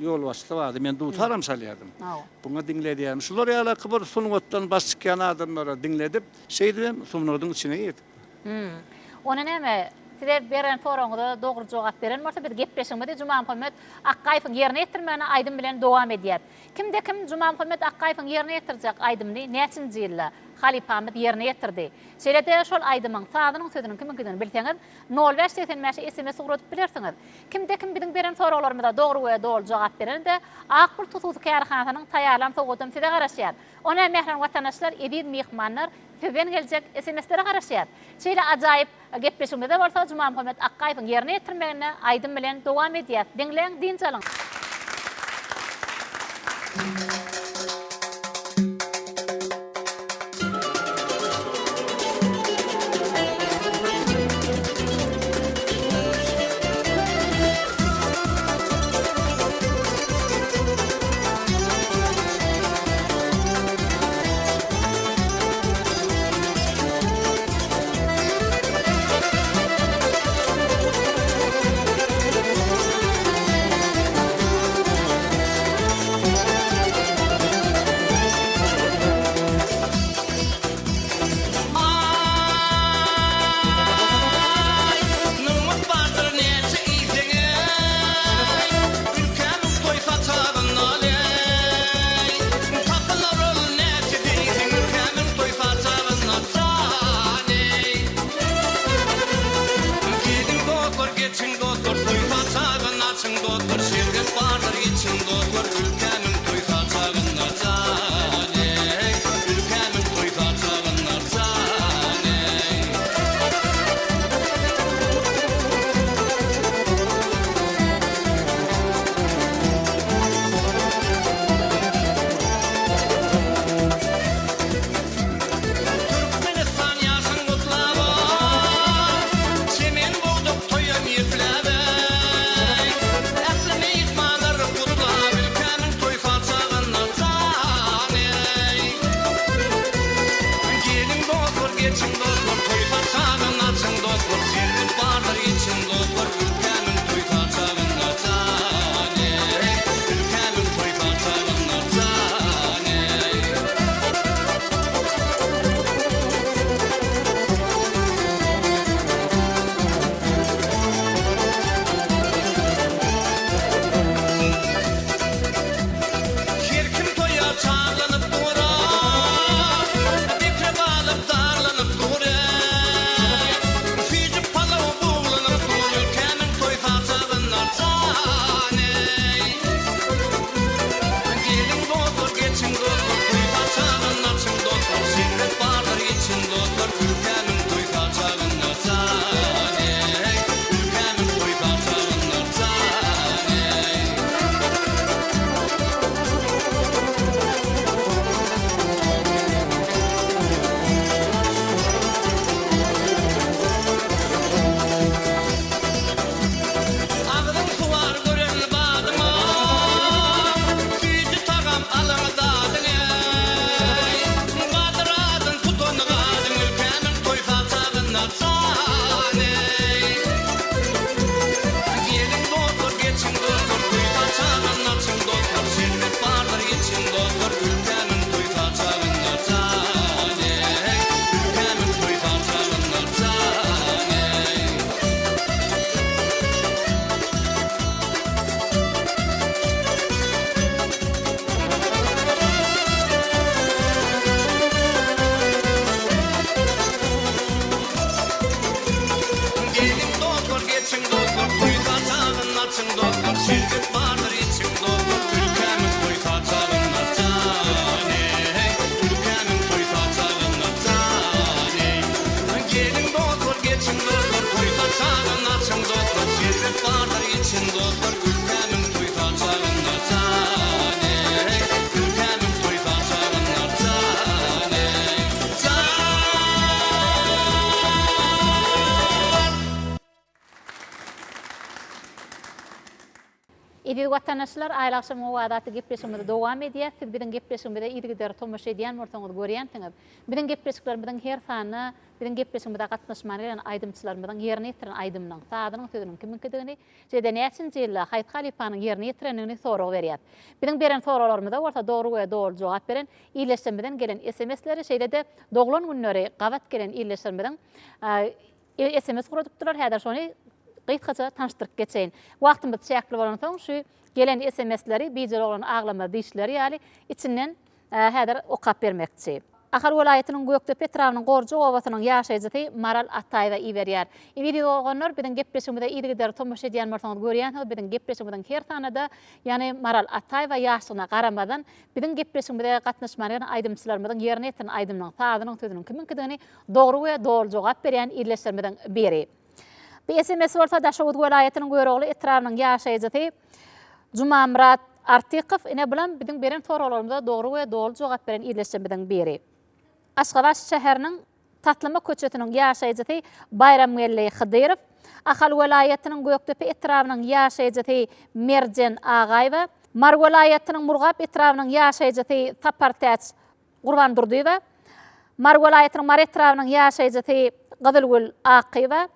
[SPEAKER 3] ýolbaşçysy bardy. Men dutaram çalýardym. Buňa diňledýärdim. Şular ýalaky bir sungatdan baş çykýan adamlara diňledip, şeýdibem sungatyň içine girdik.
[SPEAKER 1] Ony näme, size beren soragyňyza dogry jogap beren bolsa, biz gepleşigimizi Jumamuhammet Akgaýewiň ýerine ýetirmegine aýdym bilen dowam edýäs. Kimde-kim Jumamuhammet Akgaýewiň ýerine ýetirjek aýdymyny näçinji ýylda halypamyz ýerine ýetirdi? Şeýle-de şol aýdymyň sazynyň sözüniň kimiňkidigini bilseňiz, nol bäş 85-e sms ugradyp bilersiňiz. Kimde-kim biziň beren soraglarymyza dogry we doly jogap berende, Ak bulut hususy kärhanasynyň taýýarlan sowgadam size garaşýar. Onda mähriban watandaşlar, eziz myhmanlar, sizden geljek sms-lere garaşýas. Şeýle ajaýyp gepleşigimizde bolsa Jumamuhammet Akgaýewiň ýerine ýetirmeginde aýdym bilen dowam edýäs. Diňläň, dynç alyň!
[SPEAKER 4] geçiň dostlar Toý saçagyn açyň dostlar Şerbet bardyr içiň dostlar Ülkämiň toý saçagyn açan eý Ülkämiň toý saçagyn açan eý. Her kim toýa çaglanyp dur-a, Bekre balyk darlanyp dur-eý. Süýji palaw buglanyp dur, Ülkämiň toý saçagynda jan-eý. Geliň dostlar, geçiň dostlar, Toý saçagynda açyň dostlar, Şerbet bardyr içiň dostlar, Ülkämiň toý saçagynda jan-eý. Ülkämiň toý saçagynda jan-eý. Agzyň suwar gören badyma, Süýji tagam alan dadyň eý. Batyr adyn tutan gadyň Ülkämiň toý saçagynda jan eý. Geliň dostlar, geçiň dostlar, Toý saçagyn açyň dostlar, Şerbet bardyr içiň dostlar, Ülkämiň toý saçagynda jan eý, Ülkämiň toý saçagynda jan eý. Geliň dostlar geçiň dostlar toý saçagyn açyň dostlar şerbet bardyr içiň dostlar ülkämiň toý saçagyn açan eý ülkämiň toý saçagyn açan eý Geliň dostlar geçiň dostlar toý saçagyn açyň dostlar şerbet bardyr içiň dostlar ülkämiň toý saçagyn açan eý ülkämiň toý saçagyn açan eý Jan.
[SPEAKER 1] Eziz watandaşlar, Aýly agşamyň owazy atly gepleşigimizi dowam edýäs. Siz biziň gepleşigimize yzygider tomaşa edýän bolsaňyz görýänsiňiz. Biziň gepleşiklerimiziň her sanyna biziň gepleşigimize gatnaşmana gelen aýdymçylarymyzyň ýerine ýetiren aýdymynyň, sazynyň sözüniň kimiňkidigini, şeýle-de näçinji ýylda haýsy halypanyň ýerine ýetirendigini sorag berýäs. Biziň beren soraglarymyza bolsa dogry we doly jogap beren ildeşlerimizden gelen SMS-leri, şeýle-de doglan günleri gabat gelen ildeşlerimiziň SMS guradypdyrlar. Häzir şony gysgaça tanyşdyryp geçeýin. Wagtymyz çäkli bolansoň, şu gelen SMS-leri bijel oglan aglamaz diýişleri ýaly içinden häzir okap bermekçi. Ahal welaýatynyň Gökdepe etrabynyň Gorjak obasynyň ýaşaýjysy Maral Ataýewa iberýär. Eziz doganlar, biziň gepleşigimize yzygiderli tomaşa edýän bolsaňyz görýänsiňiz, biziň gepleşigimiziň her sanynda, ýagny Maral Ataýewa ýaşlygyna garamazdan, biziň gepleşigimize gatnaşmana gelen aýdymçylarymyzyň ýerine ýetiren aýdymynyň sazynyň sözüniň kimiňkidigini dogry we doly jogap berýän ildeşlerimiziň biri. Bu sms bolsa Daşoguz welaýatynyň Görogly etrabynyň ýaşaýjysy Jumamyrat Artykow, ine bulam biziň beren soraglarymyza dogry we doly jogap beren ildeşlerimiziň biri. Aşgabat şäheriniň Taslama köçesiniň ýaşaýjysy Baýramgeldi Hydyrow, Ahal welaýatynyň Gökdepe etrabynyň ýaşaýjysy Merjen Agaýewa, Mary welaýatynyň Murgap etrabynyň ýaşaýjysy Sapartäç Gurbandurdyýewa, Mary welaýatynyň Mary etrabynyň ýaşaýjysy Gyzylgül Akyýewa,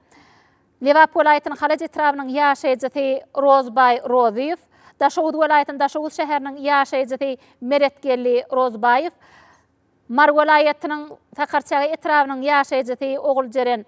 [SPEAKER 1] Lebap welaýatynyň Halaç etrabynyň ýaşaýjysy Rozbaý Rozyýew, Daşoguz welaýatynyň Daşoguz şäheriniň ýaşaýjysy Meretgeldi Rozbaýew, Mary welaýatynyň Sakarçäge etrabynyň ýaşaýjysy Oguljeren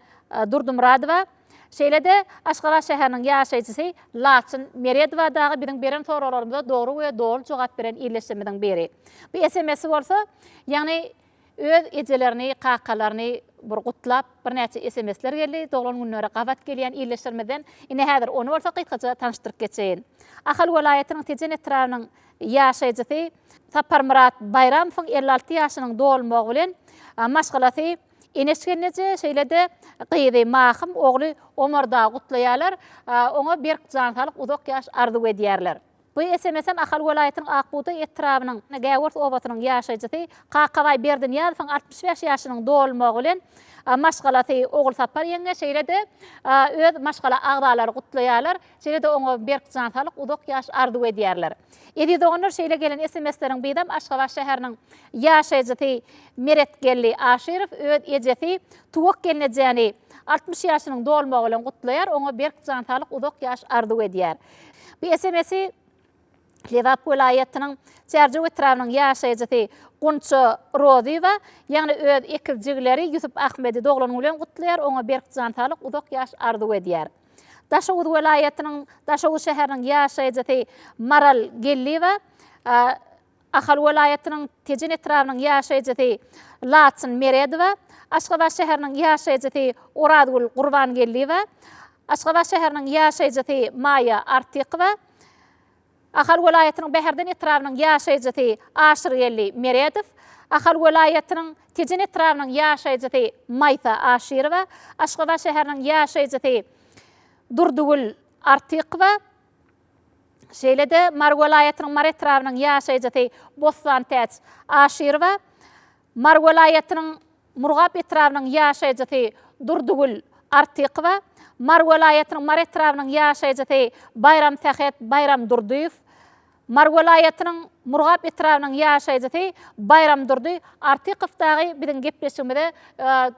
[SPEAKER 1] Durdymyradowa, şeýle-de Aşgabat şäheriniň ýaşaýjysy Laçyn Meredowa dagy biziň beren soraglarymyza dogry we doly jogap beren ildeşlerimiziň biri. Bu SMS-i bolsa, ýagny öz ejelerini, kakalaryny bir gutlap birnäçe SMS-ler geldi, doglan günleri gabat gelýän ildeşlerimizden. Ine häzir ony bolsa gysgaça tanyşdyryp geçeýin. Ahal welaýatynyň Tejen etrabynyň ýaşaýjysy Saparmyrat Baýramowyň 56 ýaşynyň dolmagy bilen maşgalasy Eneş gelneje, şeýle-de gyzy Mahym, ogly Omar dagy gutlaýarlar. Oňa berk jan saglyk, uzak ýaş arzuw edýärler. Bu SMS-em Ahal welaýatynyň Ak bugdaý etrabynyň Gäwers obasynyň ýaşaýjysy Kakabaý Berdinyýazowyň 65 ýaşynyň dolmagy bilen maşgalasy Ogulsapar ýeňňe şeýle-de öz maşgala agzalary gutlaýarlar. Şeýle-de oňa berk jan saglyk, uzak ýaş arzuw edýärler. Eziz doganlar şeýle gelen SMS-leriň bizem Aşgabat şäheriniň ýaşaýjysy Meretgeldi Aşyrow öz ejesi Tuwak gelnejäni 60 ýaşynyň dolmagy bilen gutlaýar, oňa berk jan saglyk, uzak ýaş arzuw edýär. Bu SMS-i Lebap welaýatynyň Çärjew etrabynyň ýaşaýjysy Gunça Rozyýewa, ýagny öz ekiz jigileri Ýusup Ahmedi doglan güni bilen gutlaýar, oňa berk jan saglyk, uzak ýaş arzuw edýär. Daşoguz welaýatynyň Daşoguz şäheriniň ýaşaýjysy Maral Geldiýewa, Ahal welaýatynyň Tejen etrabynyň ýaşaýjysy Laçyn Meredowa, Aşgabat şäheriniň ýaşaýjysy Orazgül Gurbangeldiýewa, Aşgabat şäheriniň ýaşaýjysy Maýa Artykowa, Ahal welaýatynyň Bäherden etrabynyň ýaşaýjysy Aşyrgeldi Meredow, Ahal welaýatynyň Tejen etrabynyň ýaşaýjysy Maýsa Aşyrowa, Aşgabat şäheriniň ýaşaýjysy Durdygül Artykowa, şeýle-de Mary welaýatynyň Mary etrabynyň ýaşaýjysy Bossantäç Aşyrowa, Mary welaýatynyň Murgap etrabynyň ýaşaýjysy Durdygül Artykowa, Mary welaýatynyň Mary etrabynyň ýaşaýjysy Baýramsähet Baýramdurdyýew, Mary welaýatynyň Murgap etrabynyň ýaşaýjysy Baýramdurdy Artykow dagy biziň gepleşigimize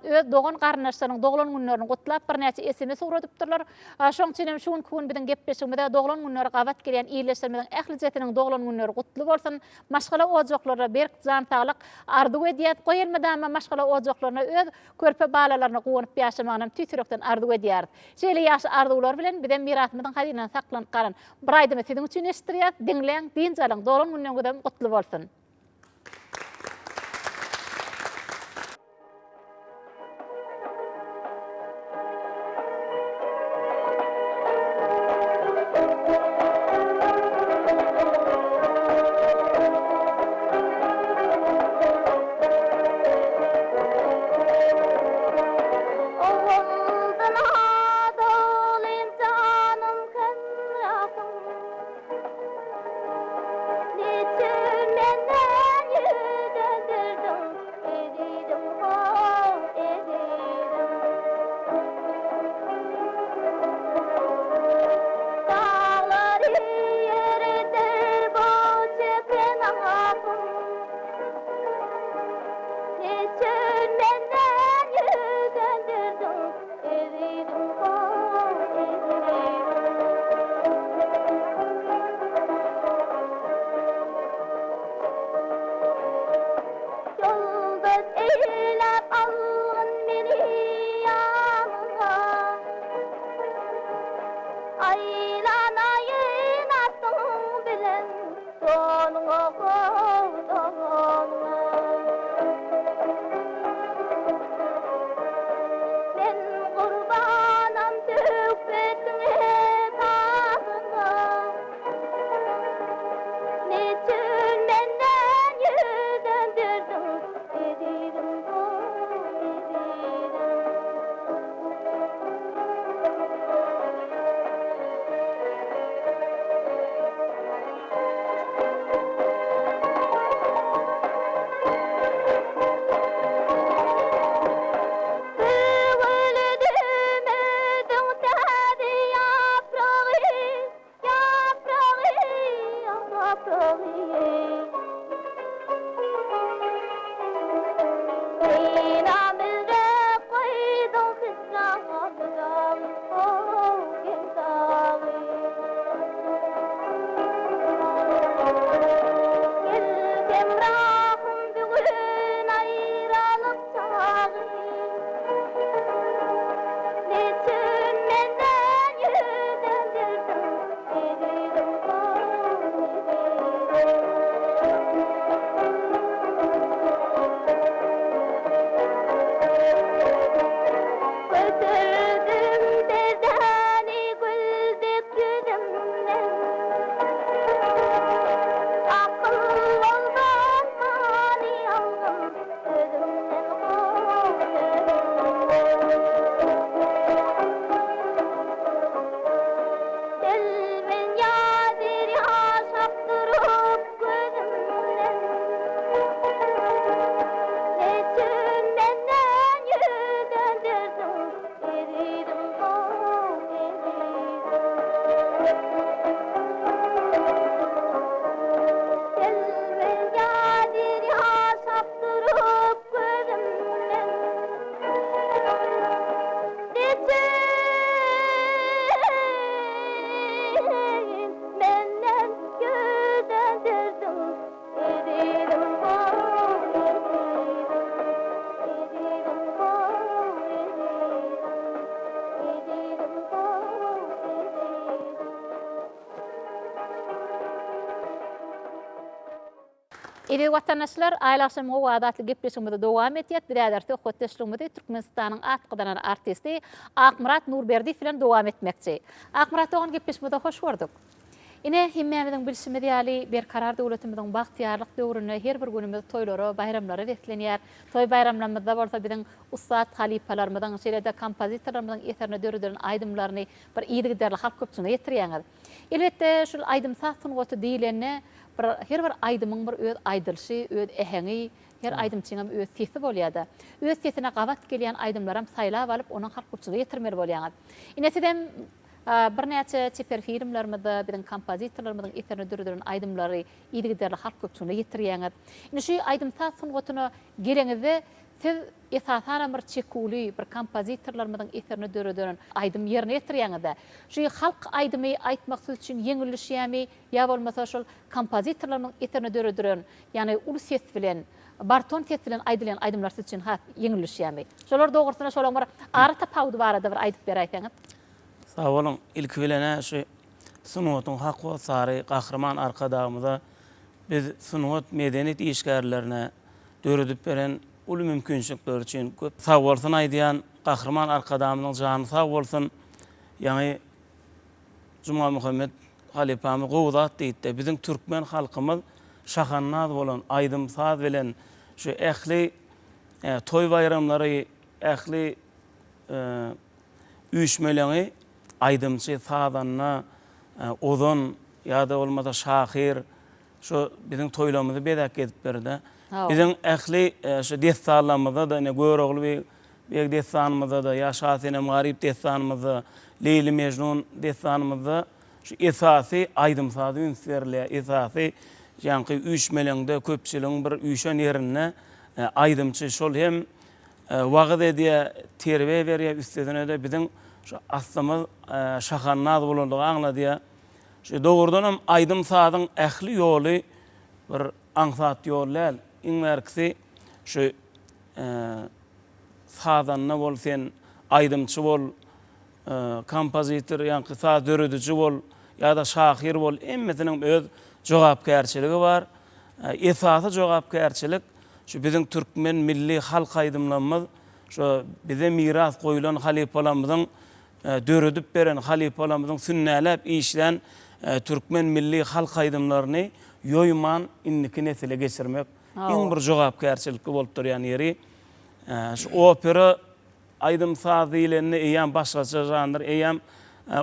[SPEAKER 1] öz dogan-garyndaşlarynyň doglan günlerini gutlap birnäçe sms ugradypdyrlar. Şonuň üçin hem şu günki gün biziň gepleşigimize doglan günleri gabat gelýän ildeşlerimiziň ählijesiniň doglan günleri gutly bolsun! Maşgala ojaklaryna berk jan saglyk arzuw edýäs. Goý elmydama maşgala ojaklaryna öz körpe balalaryna guwanyp ýaşamagynam tüýs ýürekden arzuw edýäris. Şeýle ýagşy arzuwlar bilen bizem mirasymyzyň hazynasy saklanyp galan bir aýdymy siziň üçin eşitdirýäs. Diňläň, dynç alyň, doglan günleriňizem gutly bolsun!
[SPEAKER 6] Owaldan adalym janym hemrahym Neçün menden.
[SPEAKER 1] Eziz watandaşlar, Aýly agşamyň owazy atly gepleşigimizi dowam etýäs. Biz häzir söhbetdeşligimizi Türkmenistanyň at gazanan artisti Akmyrat Nurberdiýew bilen dowam etmekçi. Akmyrat dogan gepleşigimize hoş gördük. Ine, hemmämiziň bilşimiz ýaly, Berkarar döwletimiziň bagtyýarlyk döwründe her bir günümiz toýlara, baýramlara beslenýär. Toý-baýramlarymyzda bolsa biziň ussat halypalarymyzyň, şeýle-de kompozitorlarymyzyň eserine döredilen aýdymlaryny bir yzygiderli halk köpçüligine ýetirýäňiz. Elbetde, şul aýdym-saz sungaty diýlende, bir her bir aýdymyň bir öz aýdylyşy, öz äheňi, her aýdymçyňam öz sesi bolýar-da. Öz sesine gabat gelýän aýdymlaram saýlap alyp, onuň halk köpçülige ýetirmeli bolýaňyz. Ine, sizem birnäçe çeper filmlerimizde biziň kompozitorlarymyzyň eserine döredilen aýdymlary yzygiderli halk köpçüligine ýetirýäňiz. Indi şu aýdym-saz sungatyna geleňizde, siz Esasanam bir çeküwli, bir kompozitorlarymyzyň eserini döreden aýdym ýerine ýetirýäňiz-dä. Şu halk aýdymy aýtmak siz üçin ýeňil düşýärmi ýa bolmasa şol kompozitorlarymyzyň eserini döredilen, ýagny uly ses bilen, barton ses bilen aýdylýan aýdymlar siz üçin has ýeňil düşýärmi? Şolar dogrusynda şolaryň bir ara tapawudy barada bir aýdyp beräýseňiz.
[SPEAKER 7] Sag boluň. Ilki bilen-ä şu sungatyň hak hossary Gahryman Arkadagymyza biz sungat, medeniýet işgärlerine döredip beren uly mümkinçilikleri üçin köp sagbolsun aýdýan Gahryman Arkadagymyzyň jany sag bolsun. Ýaňy Jumamuhammet halypamyz gowy zat diýipdi. Biziň türkmen halkymyz şahandaz bolan aýdym-saz bilen şu ähli toý-baýramlary, ähli üýşmeleňi aýdymçy, sazanda, ozan ýa-da bolmasa şahyr Şu biziň toýlarymyzy bezäp gezip berdi. Biziň ähli şu dessanlarymyzda-da ine Görogly beg dessanymyzda-da ýa Şasenem Garyp dessanymyzda, Leýli Mejnun dessanymyzda şu esasy aýdym-saza üns berilýär. Esasy ýaňky üýşmeleňde, köpçüligiň bir üýşen ýerinde aýdymçy şol hem wagyz edýär, terbiýe berýär, üstesine-de biziň şu aslymyz şahandaz bolandygy aňladýar. Şu dogrudanam aýdym-sazyň ähli ýoly bir aňsat ýol däl. Iň bärkisi şu sazanda bol sen, aýdymçy bol, kompozitor, ýaňky saz dörediji bol ýa-da şahyr bol, hemmesiniň öz jogapkärçiligi bar. Esasy jogapkärçilik şu biziň türkmen milli halk aýdymlarymyz, şu bize miras goýlan halypalarymyzyň döredip beren halypalarymyzyň sünnäläp işlän türkmen milli halk aýdymlaryny ýoýman indiki nesile geçirmek iň bir jogapkärçilikli bolup durýan ýeri. Şu opera aýdym-saz diýlende eýýäm başgaça žanr, eýýäm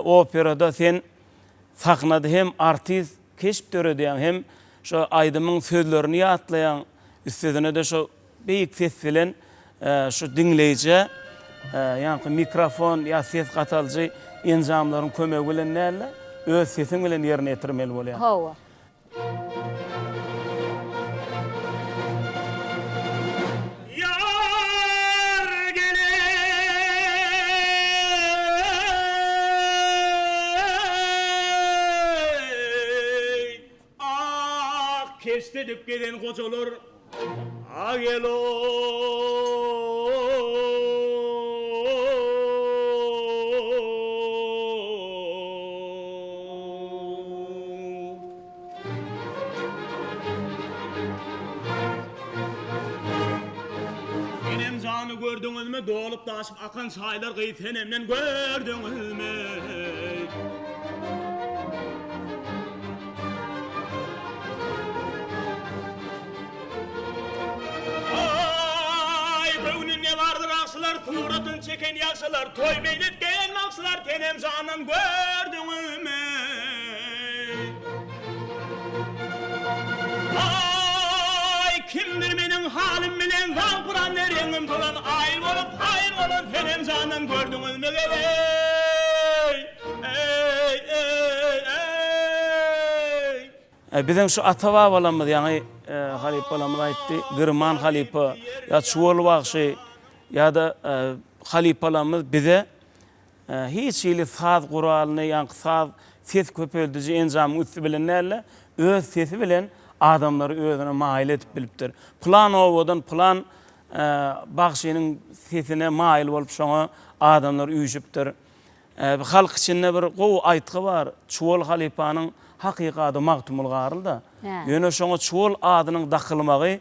[SPEAKER 7] operada sen sahnada hem artist keşp döredýäň, hem şo aýdymyň sözlerini ýatlaýaň, üstesine-de şo Beýik ses bilen şu diňleýjä ýaňky mikrofon ýa ses gatalyjy enjamlaryň kömegi bilen däl-de, öz sesiň bilen ýerine ýetirmeli bolýar.
[SPEAKER 1] Hawa.
[SPEAKER 2] Ýar gelen. Ak keşde edip gezen gojalar a gel-ow. Enem jany gördüňizmi dolup-daşyp akan çaýlar gyz senemden gördüňizmi. Aý, göwnünde bardyr agşylar, Suratyn çeken ýagşylar, Toý meýlis geýen bagşylar, Senem jandan gördüňizmi? Aý, kimdir meniň halym bilen, Zagpyran reňim solan, Aýyl bolup, haýyl bolan, Senem jandan gördüňizmi? Eý, eý, eý, eý.
[SPEAKER 7] Biziň şu ata-babalarymyz, ýaňy halypalarymyz aýtdy, Girman halypa ýa Çuwal bagşy ýa-da halypalarymyz bize hiç hili saz guralyny, ýaňky saz ses köpeldiji enjamyň üsti bilen däl-de, öz sesi bilen adamlary özüne maýyl edip bilipdir. Pylan obadan pylan bagşynyň sesine maýyl bolup şoňa adamlar üýşüpdir. Halk içinde bir gowy aýtgy bar, Çuwal halypanyň hakyky ady Magtymguly Garly-da. Ýöne şoňa çuwal adynyň dakylmagy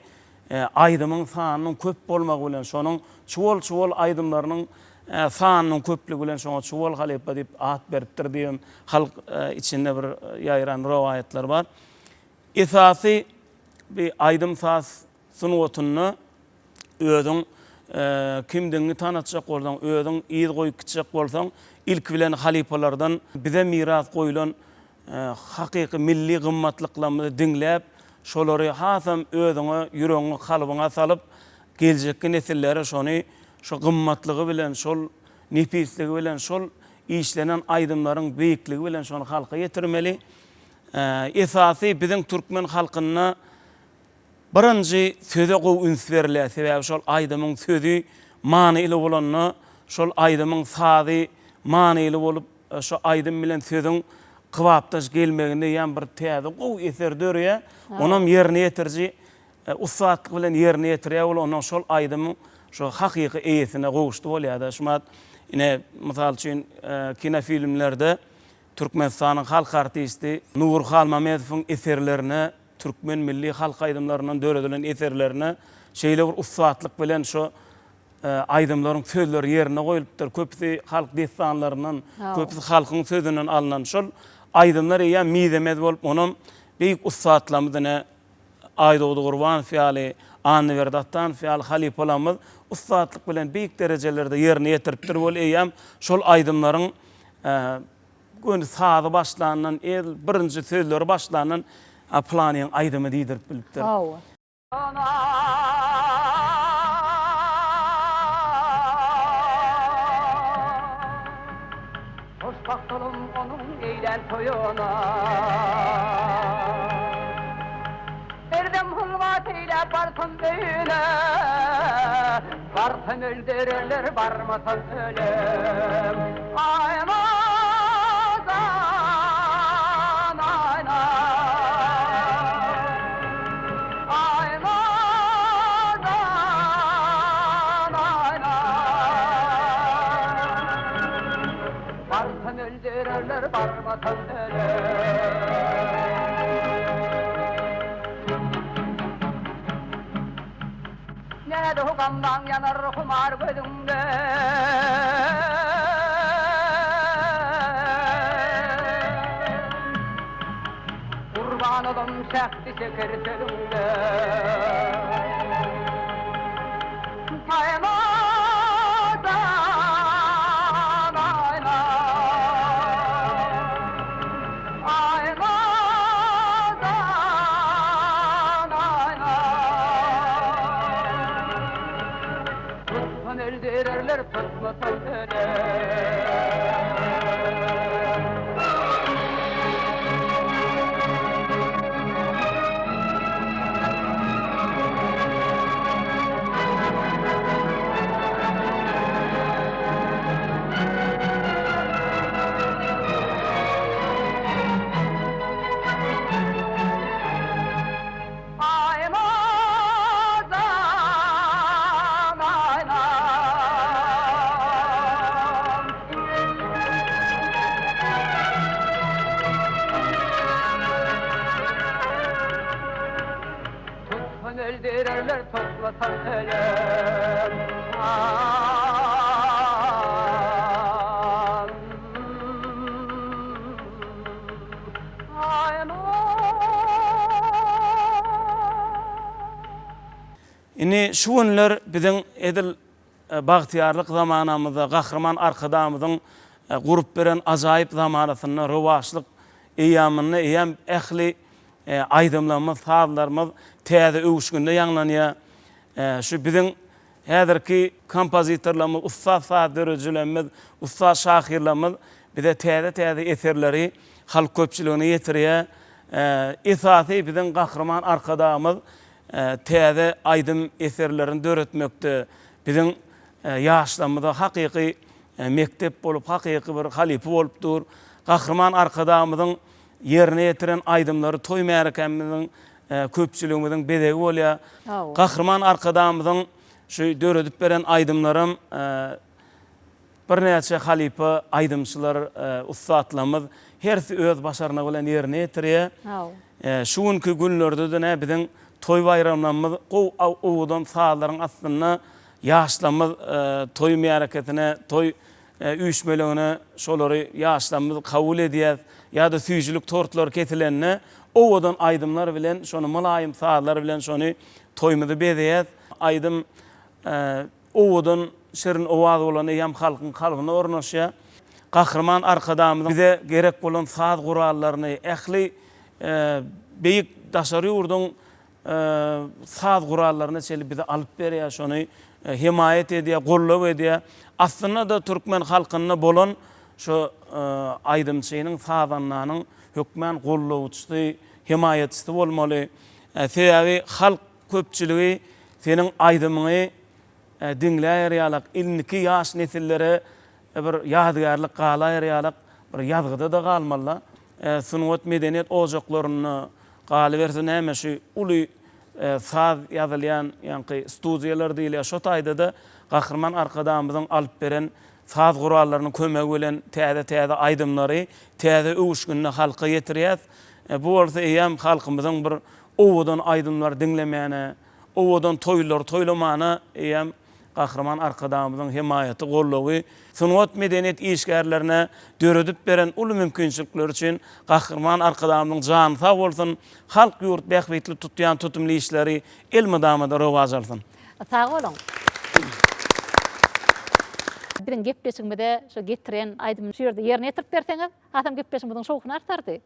[SPEAKER 7] aýdymyň sanynyň köp bolmagy bilen, şonuň çuwal-çuwal aýdymlarynyň sanynyň köplügi bilen şoňa Çuwal halypa diýip at beripdir diýen halk içinde bir ýaýran rowaýatlar bar. Esasy bir aýdym-saz sungatynda özüň kimdigiňi tanatjak bolsaň, özüň yz goýup gitjek bolsaň, ilki bilen halypalardan bize miras goýlan hakyky milli gymmatlyklarymyzy diňläp, şolary hasam özüňe, ýüregiňe, kalbyňa salyp, geljekki nesillere şony şo gymmatlygy bilen, şol nepisligi bilen, şol işlenen aýdymlaryň beýikligi bilen şony halka ýetirmeli. Esasy biziň türkmen halkynda Birinji söze gowy üns berilýär, sebäbi şol aýdymyň sözi manyly bolanda, şol aýdymyň sazy manyly bolup, şo aýdym bilen sözüň kybapdaş gelmeginde ýa bir täze gowy eser döreýär. Onam ýerine ýetiriji ussatlyk bilen ýerine ýetirýär bol, ondan şol aýdymyň şo hakyky eýesine gowuşdy bolýar-da. Şumat ine, mysal üçin, kinofilmlerde Türkmenistanyň halk artisti Nury Halmamedowyň eserlerine Türkmen milli halk aýdymlaryndan döredilen eserlerine şeýle bir ussatlyk bilen şo aýdymlaryň sözleri ýerine goýlupdyr. Köpüsi halk dessanlaryndan, köpüsi halkyň sözünden alnan. Şol aýdymlar eýýäm mizemez bolup, onam beýik ussatlarymyz ine Aýdogdy Gurbanow ýaly, Annaberdi Atdanow ýaly halypalarymyz ussatlyk bilen beýik derejelerde ýerine ýetiripdir. Ol eýýäm şol aýdymlaryň Göni sazy başlandan, el birinji sözleri başlandan a pylanyň aýdymy diýdirip bilipdir.
[SPEAKER 1] Hawa.
[SPEAKER 8] Hoşbagt olam onuň eýlän toýuna. Berdem hylwat eýläp barsam öýüne, Barsam öldürerler, barmasam ölem. Aý nazan, aý Aý nazan, aý Barsam öldürerler, barmasam ölem. Näde gamlaň ýanar humar gözüňde. Gurban olam şähdi şeker sözüňde. Aýnadan aýna. Aýnadan aýna. Tutsan öldürerler, tutmasaň öler. Aýnadan aýna. Tutsan öldürerler, tutmasaň ölem.
[SPEAKER 7] Indi şu günler biziň edil bagtyýarlyk zamanamyzda Gahryman Arkadagymyzyň gurup beren ajaýyp zamanasynda, rowaçlyk eýýamynda eýýäm ähli aýdymlarymyz, sazlarymyz täze öwüşginde ýaňlanýar. Şu biziň Häzirki kompozitorlarymyz, ussat saz döredijilerimiz, ussat şahyrlarymyz bize täze-täze eserleri halk köpçüligine ýetirýär. Esasy biziň Gahryman Arkadagymyz täze aýdym eserlerini döretmekde biziň ýaşlarymyza hakyky mekdep bolup, hakyky bir halypa bolup dur. Gahryman Arkadagymyzyň ýerine ýetiren aýdymlary toý märekämiziň köpçüligimiziň bezegi bolýar. Gahryman Arkadagymyzyň şu döredip beren aýdymlaram. Birnäçe halypa aýdymçylar, ussatlarymyz hersi öz başarnygy bilen ýerine ýetirýär. Şu günki günlerde-de nä biziň toý baýramlarymyz gowy owadan sazlaryň astynda ýaşlarymyz toý märekesine, toý üýşmeleňine şolary ýaşlarymyz kabul edýär. Ýa-da süýjülik tortlary kesilende owadan aýdymlar bilen şony mylaýym sazlar bilen şony toýumyzy bezeýäs. Aýdym Owadan, şirin owaz bolan eýýäm halkyň kalbyna ornaşýar. Gahryman Arkadagymyzyň bize gerek bolan saz gurallaryny, ähli beýik daşary ýurduň saz gurallaryna çenli bize alyp berýär, şony hemaýat edýär, goldaw edýär. Aslynda-da türkmen halkynda bolan şu aýdymçynyň, sazandanyň hökmän goldawçysy, hemaýatçysy bolmaly. Sebäbi halk köpçüligi seniň aýdymyňy diňläýer ýalak, indiki ýaş nesillere bir ýadygärlik galaýar ýalak bir ýazgyda-da galmaly-da. Sungat, medeniýet ojaklarynda galyberse näme şu uly saz ýazylýan ýaňky studiýalar diýilýär, şo taýda-da Gahryman Arkadagymyzyň alyp beren saz gurallarynyň kömegi bilen täze-täze aýdymlary täze öwüşginde halka ýetirýäs. Bu bolsa eýýäm halkymyzyň bir Owadan aýdymlary diňlemäne, owadan toýlary toýlamana eýýäm Gahryman Arkadagymyzyň hemaýaty, goldawy, sungat, medeniýet işgärlerine döredip beren uly mümkinçilikleri üçin Gahryman Arkadagymyzyň jany sag bolsun, halk ýurt bähbitli tutýan tutumly işleri elmydama-da rowaç alsyn.
[SPEAKER 1] Sag boluň. Biziň gepleşigimize şu getiren aýdymyny şu ýerde ýerine ýetirip berseňiz, hasam gepleşigimiziň şowhuny artardy.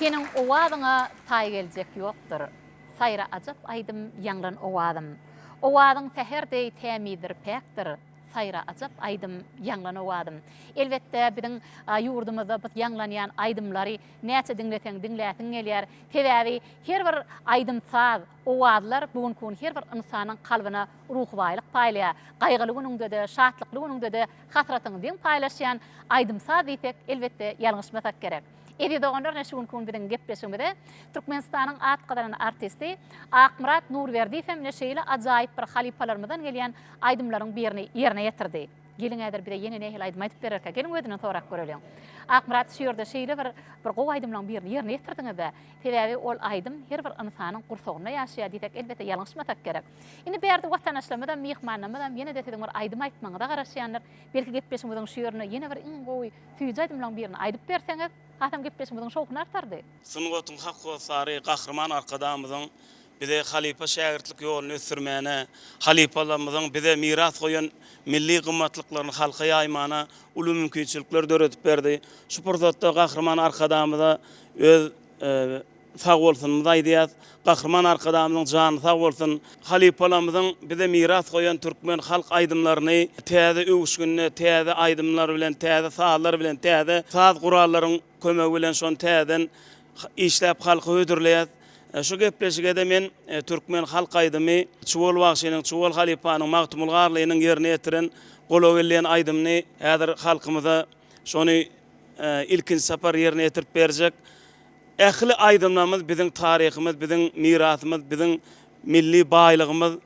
[SPEAKER 1] Seniň owazyňa taý geljek ýokdur. Saýra ajap aýdym ýaňlan owazym. Owazyň säher deý tämizdir päkdir. Saýra ajap aýdym ýaňlan owazym. Elbetde biziň ýurdumyzda bu ýaňlanýan aýdymlary näçe diňleseň diňläsiň gelýär. Sebäbi her bir aýdym-saz, owazlar bu günki gün her bir ynsanyň kalbyna ruhy baýlyk paýlaýar. Gaýgyly günüňde-de, şatlykly günüňde-de hasratyňy deň paýlaşýan aýdym-saz diýsek, elbetde ýalňyşmasak gerek. Eziz doganlar ine şu günki gün biziň gepleşigimize Türkmenistanyň at gazanan artisti Akmyrat Nurberdiýew hem ine şeýle ajaýyp bir halypalarymyzdan gelýän aýdymlaryň birini ýerine ýetirdi. Geliň häzir bize ýene nähili aýdym aýdyp bererkä? Geliň özünden sorap göreliň. Akmyrat şu ýerde şeýle bir bir gowy aýdymlaryň birini ýerine ýetirdiňiz-dä. Sebäbi ol aýdym her bir ynsanyň gursagynda ýaşaýar diýsek elbetde ýalňyşmasak gerek. Indi bärde watandaşlarymyzam, myhmanlarymyzam ýene-de siziň bir aýdym aýtmagyňyza garaşýandyr. Belki gepleşigimiziň şu ýerinde ýene bir iň gowy süýji aýdymlaryň birini aýdyp berseňiz, hasam gepleşigimiziň şowhuny artardy.
[SPEAKER 7] Sungatyň hak hossary Gahryman Arkadagymyzyň bize halypa-şägirtlik ýoluny ösdürmäne, halypalarymyzyň bize miras goýan milli gymmatlyklaryny halka ýaýmana uly mümkinçilikler döredip berdi. Şu pursatda Gahryman Arkadagymyza öz sagbolsunymyzy aýdýas. Gahryman Arkadagymyzyň jany sag bolsun! Halypalarymyzyň bize miras goýan türkmen halk aýdymlaryny täze öwüşginde, täze aýdymlar bilen, täze sazlar bilen, täze saz gurallaryň kömegi bilen şony täzeden işläp halka hödürleýäs. Şu gepleşige-de men türkmen halk aýdymy Çuwal bagşynyň, Çuwal halypanyň, Magtymguly Garlynyň ýerine ýetiren Gola gel diýen aýdymyny häzir halkymyza şony ilkinji sapar ýerine ýetirip berjek. Ähli aýdymlarymyz biziň taryhymyz, biziň mirasymyz, biziň milli baýlygymyz.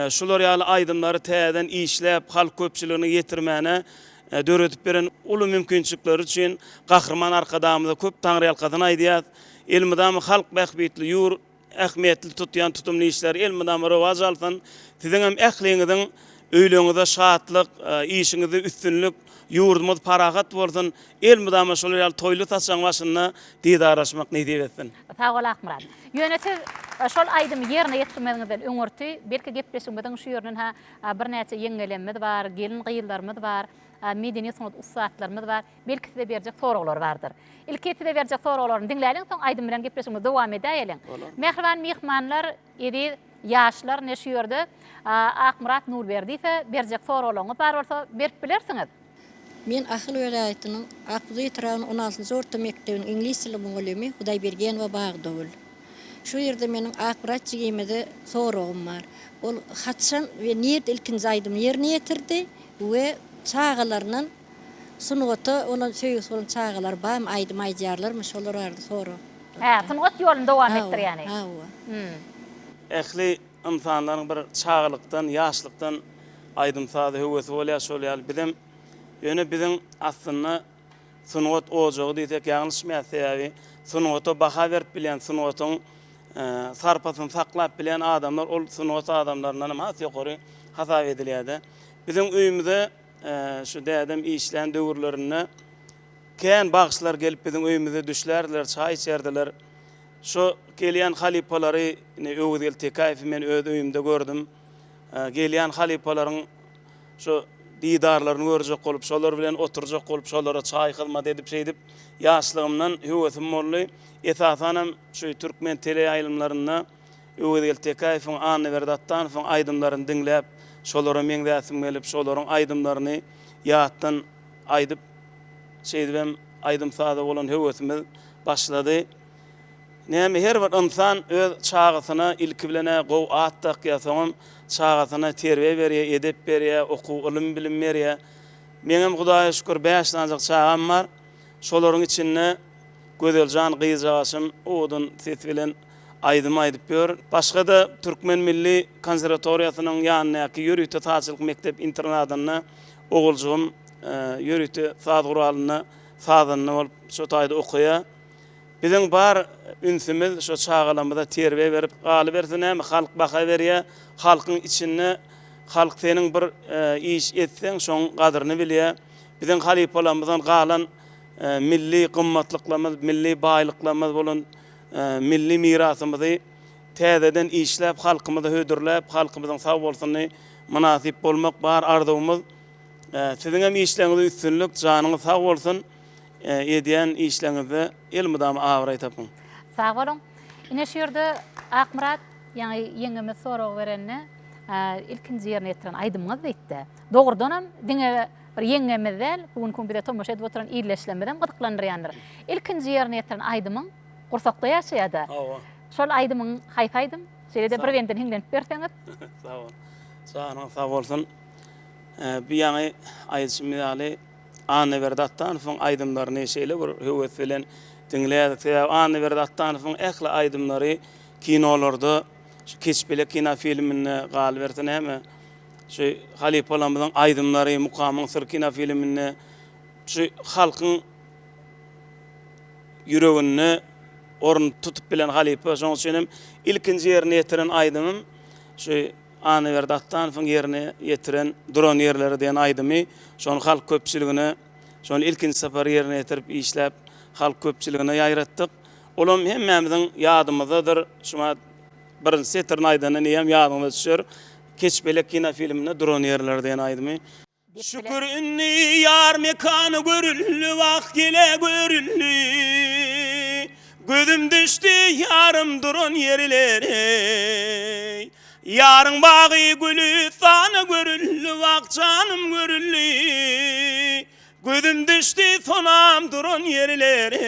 [SPEAKER 7] Şular ýaly aýdymlary täzeden işläp, halk köpçüligine ýetirmäne döredip beren uly mümkinçilikleri üçin Gahryman Arkadagymyza köp taňryýalkasyn aýdýas. Elmydama halk bähbitli ýur ähmiýetli tutýan tutumly işleri elmydama rowaç alsyn. Siziň hem ähliňiziň öýleriňizde şatlyk, işiňizde üstünlik, ýurdumyz parahat bolsun. Elmydama şolar ýaly toýly saçagyň başynda didarlaşmak nesip etsin.
[SPEAKER 1] Sag bol Akmyrat. Ýöne siz şol aýdymy ýerine ýetirmeziňizden öňürti, belki gepleşigimiziň şu ýerinden-hä birnäçe ýeňňelemmiz bar, gelin-gyzlarymyz bar, medeniýet sungat ussatlarymyz bar. Belki size berjek soraglary bardyr. Ilki size berjek soraglaryny diňläliň soň aýdym bilen gepleşigimizi dowam edäýeliň. Mähriban myhmanlar, eziz ýaşlar ine şu ýerde Akmyrat Nurberdiýewe berjek soraglaryňyz bar bolsa berip bilersiňiz.
[SPEAKER 9] Men Ahal welaýatynyň Akbugdaý etrabynyň on altynjy orta mekdebiniň iňlis dili mugallymy Hudaýbergenowa Bagdagül. Şu ýerde meniň Akmyrat jigimize soragym bar. Ol haçan we nirde ilkinji aýdymyny ýerine ýetirdi we çagalaryndan Sungata bolan söýgüsi bolan çagalar barmy aýdym aýdýarlarmy şolar barada sorag.
[SPEAKER 1] Hä sungat ýoluny dowam etdirýäni.
[SPEAKER 9] Hawa.
[SPEAKER 7] Ähli ynsanlaryň bir çagalykdan ýaşlykdan aýdym saza höwesi bolýar şol ýaly bizem ýöne biziň aslynda sungat ojagy diýsek ýalňyşmaýas sebäbi sungata baha berip bilýän sungatyň sarpasyny saklap bilýän adamlar ol sungat adamlaryndan hem has ýokary hasap edilýärde biziň öýümize Şu dädem işlän döwürlerinde kän bagşylar gelip biziň öýümizde düşlärdiler, çaý içerdiler. Şu gelýän halypalary, ine Öwezgeldi Tekäýewi men öz öýümde gördüm. Gelýän halypalaryň şu didarlaryny görjek bolup, şolar bilen oturjak bolup, şolara çaý hyzmat edip şeýdip ýaşlygymdan höwesim boldy. Esasanam şu türkmen teleýaýlymlarynda Öwezgeldi Tekäýewiň, Annaberdi Atdanowyň aýdymlaryny diňläp, şolara meňzäsim gelip, şolaryň aýdymlaryny ýatdan aýdyp, şeýdibem aýdym-saza bolan höwesimiz başlady. Näme, her bir ynsan öz çagasyna ilki bilen-ä gowy at dakýar, soňam çagasyna terbiýe berýär, edep berýär, okuw, ylym-bilim berýär. Meňem Hudaýa şükür bäş sanjyk çagam bar. Şolaryň içinde Gözeljan gyzjagaşym owadan sesi bilen aýdym aýdyp ýör. Başga-da Türkmen milli konserwatoriýasynyň ýanyndaky ýörite sazçylyk mekdep internadynda oguljygym ýörite saz guralynda sazanda bolup şo taýda okaýar. Biziň bar ünsümiz şo çagalarymyza terbiýe berip, galyberse näme halk baha berýär. Halkyň içinde halk seniň bir iş etseň şoň gadyryny bilýär. Biziň halypalarymyzdan galan milli gymmatlyklarymyz, milli baýlyklarymyz bolan milli mirasymyzy täzeden işläp, halkymyza hödürläp, halkymyzyň sag bolsuny mynasyp bolmak bar arzuwymyz. Siziň hem işleriňizde üstünlik, janyňyz sag bolsun, edýän işleriňizde elmydama abraý tapyň.
[SPEAKER 1] Sag boluň. Ine şu ýerde Akmyrat ýaňy ýeňňemiz sorag berende ilkinji ýerine ýetiren aýdymyňyz diýipdi. Dogrudanam diňe bir ýeňňemiz däl, bu günki gün bize tomaşa edip oturan ildeşlerimiz hem gyzyklandyrýandyr. Ilkinji ýerine ýetiren aýdymyň gursakda ýaşaýar-da.
[SPEAKER 7] Hawa.
[SPEAKER 1] Şol aýdymyň haýsy aýdym? Şeýle-de bir bendini hiňlenip berseňiz.
[SPEAKER 7] Sag bol. Janyňyz sag bolsun. Bu ýaňy aýdyşym ýaly Annaberdi Atdanowyň aýdymlaryny şeýle bir höwes bilen diňleýärdik. Sebäbi Annaberdi Atdanowyň ähli aýdymlary kinolarda, şu Keçpelek kinofilminde, galyberse näme, şu halypalarymyzyň aýdymlary Mukamyň syry kinofilminde şu halkyň ýüreginde orun tutup bilen halypa. Şonuň üçin hem ilkinji ýerine ýetiren aýdymym şu Annaberdi Atdanowyň ýerine ýetiren Duran ýerleri diýen aýdymy, şony halk köpçüligine, şony ilkinji sapar ýerine ýetirip işläp, halk köpçüligine ýaýratdyk. Olam hemmämiziň ýadymyzdadyr. Şumat birinji setirini aýdanda eýýäm ýadyňyza düşer. Keçpelek kinofilminde Duran ýerleri diýen aýdymy. Şükür indi ýar mekany görüldi wah gele görüldi Gözüm düşdi ýarym duran ýerlere Ýaryň bagy gülüstana görüldi wah janym görüldi Gözüm düşdi sonam duran ýerlere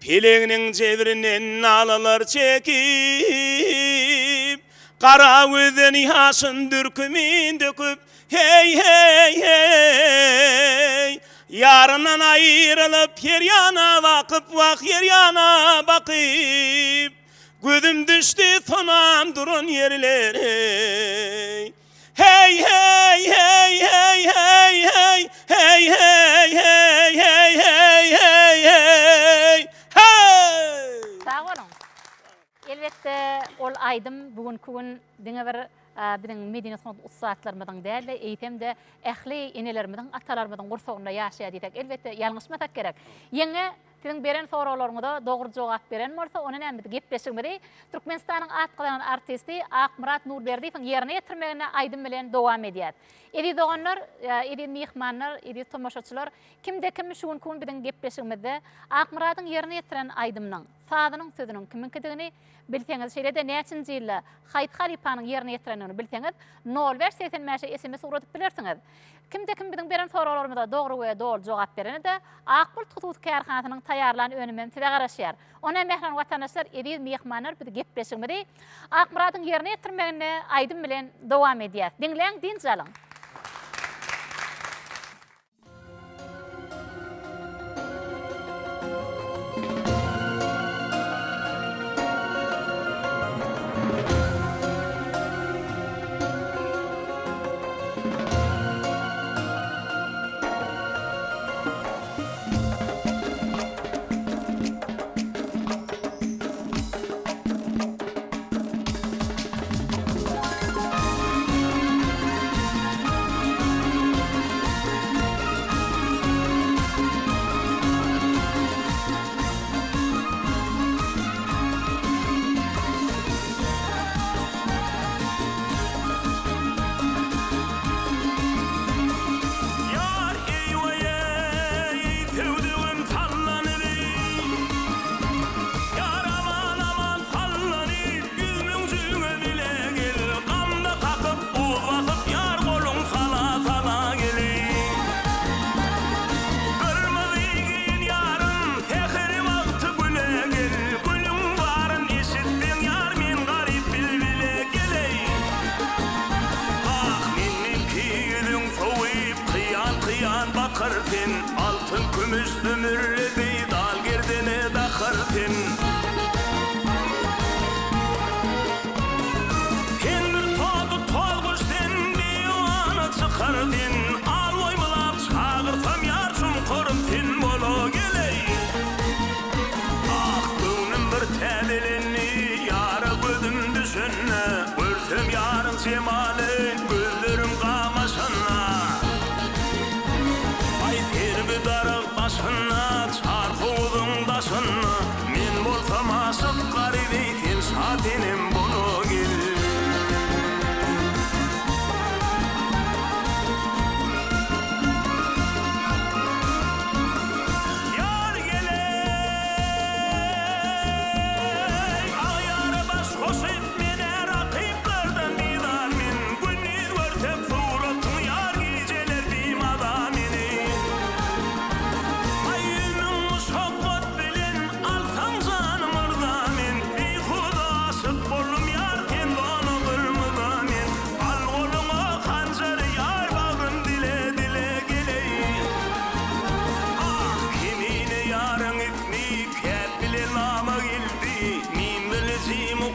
[SPEAKER 7] Peleginiň jebrinden nalalar çekip, Gara gözden ýaşyn dürkümin döküp, Heý, heý, heý! Ýaryndan aýrylyp, her ýana bakyp, Wah, her ýana bakyp, Gözüm düşdi sonam duran ýerlere. Heý, heý, heý, heý, heý, heý, heý, heý, heý, heý, heý, heý, heý, heý!
[SPEAKER 1] Sag boluň. Elbetde, ol aýdym bu günki gün diňe bir biziň medeni-sungat ussatlarymyzyň däl-de, eýsem-de, ähli enelerimiziň, atalarymyzyň gursagynda ýaşaýar diýsek, elbetde, ýalňyşmasak gerek. Ýeňňe, Siziň beren soraglaryňyza dogry jogap beren bolsa, onda näme biz gepleşigimizi Türkmenistanyň at gazanan artisti Akmyrat Nurberdiýewiň ýerine ýetirmeginde aýdym bilen dowam edýäs. Eziz doganlar, eziz myhmanlar, eziz tomaşaçylar, kimde kim şu günki gün biziň gepleşigimizde Akmyradyň ýerine ýetiren aýdymynyň, sazynyň sözüniň kimiňkidigini bilseňiz, şeýle-de näçinji ýylda haýsy halypanyň ýerine ýetirendigini bilseňiz, nol bäş 85-e sms ugradyp bilersiňiz. Kimde-kim biziň beren soraglarymyza dogry we doly jogap berene-de, Ak Bulut hususy kärhanasynyň taýýarlan önümem size garaşýar. Onda mähriban watandaşlar, eziz myhmanlar biz gepleşigimizi Akmyradyň ýerine ýetirmeginde aýdym bilen dowam edýäs. Diňläň, dynç alyň!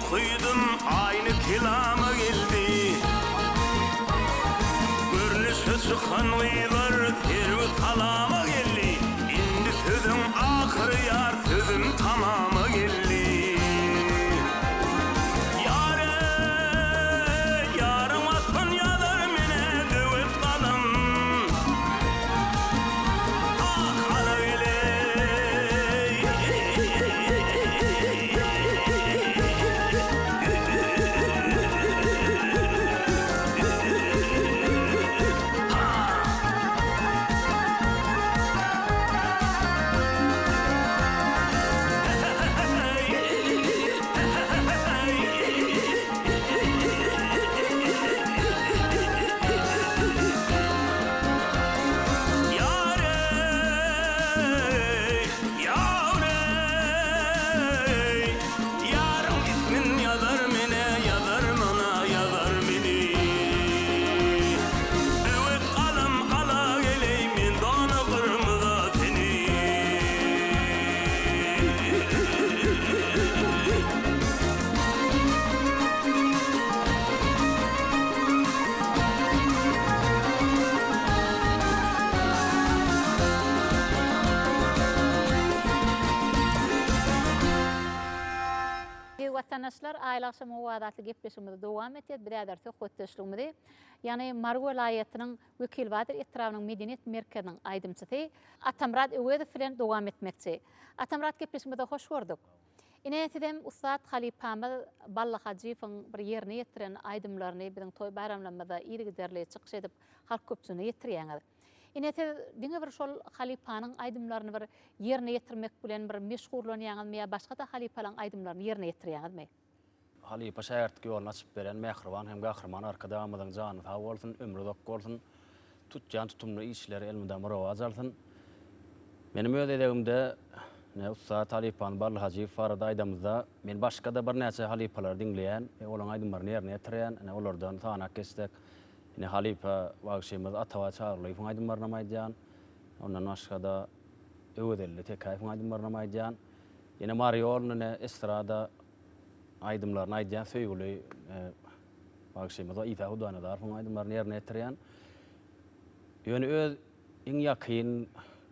[SPEAKER 4] Okydym aýny kelama geldi. Görnüşe çykan gyzlar serwi salama geldi. Indi sözüň ahyry ýar sözüm tamama geldi. Ýar eý, ýaryň waspyn ýazar menä döwet galam. Ah, ala geleý. Ýar eý, ýar eý, Ýaryň ismin ýazar menä, ýazar mana, ýazar meni. Öwet galam ala geleý, men dona gyrmyza seni.
[SPEAKER 1] Eziz watandaşlar, Aýly agşamyň owazy atly gepleşigimizi dowam etýäs. Biz häzir söhbetdeşligimizi, ýagny Mary welaýatynyň Wekilbadyr etrabynyň medeniýet merkeziniň aýdymçysy Atamyrat Öwezow bilen dowam etmekçi. Atamyrat gepleşigimize hoş gördük. Ine sizem ussat halypamyz Bally Hajyýewiň bir ýerine ýetiren aýdymlaryny biziň toý baýramlarymyzda yzygiderli çykyş edip halk köpçüligine ýetirýäňiz. Ine siz diňe bir şol halypanyň aýdymlaryny bir ýerine ýetirmek bilen bir meşgullanýaňyzmy ýa başga-da halypalaryň aýdymlaryny ýerine ýetirýäňizmi?
[SPEAKER 10] Halypa şägirtlik ýoluny açyp beren mähriban hem gahryman Arkadagymyzyň jany sag bolsun, ömri uzak bolsun, tutýan tutumly işleri elmydama rowaç alsyn. Meniň öz gezegimde ine ussat halypamyz Bally Hajyýew barada aýdamyzda, men başga-da birnäçe halypalary diňleýän we olaryň aýdymlaryny ýerine ýetirýän. Ine olardan sanap geçsek, ine halypa bagşymyz Atabaý Çagrylyýewiň aýdymlarynam aýdýan. Ondan başga-da Öwezelli Tekäýewiň aýdymlarynam aýdýan. Ýene Mary ýolunda ine estrada aýdymlaryny aýdýan söýgüli bagşymyz bar, Isa Hudaýnazarowyň aýdymlaryny ýerine ýetirýän. Ýöne öz iň ýakyn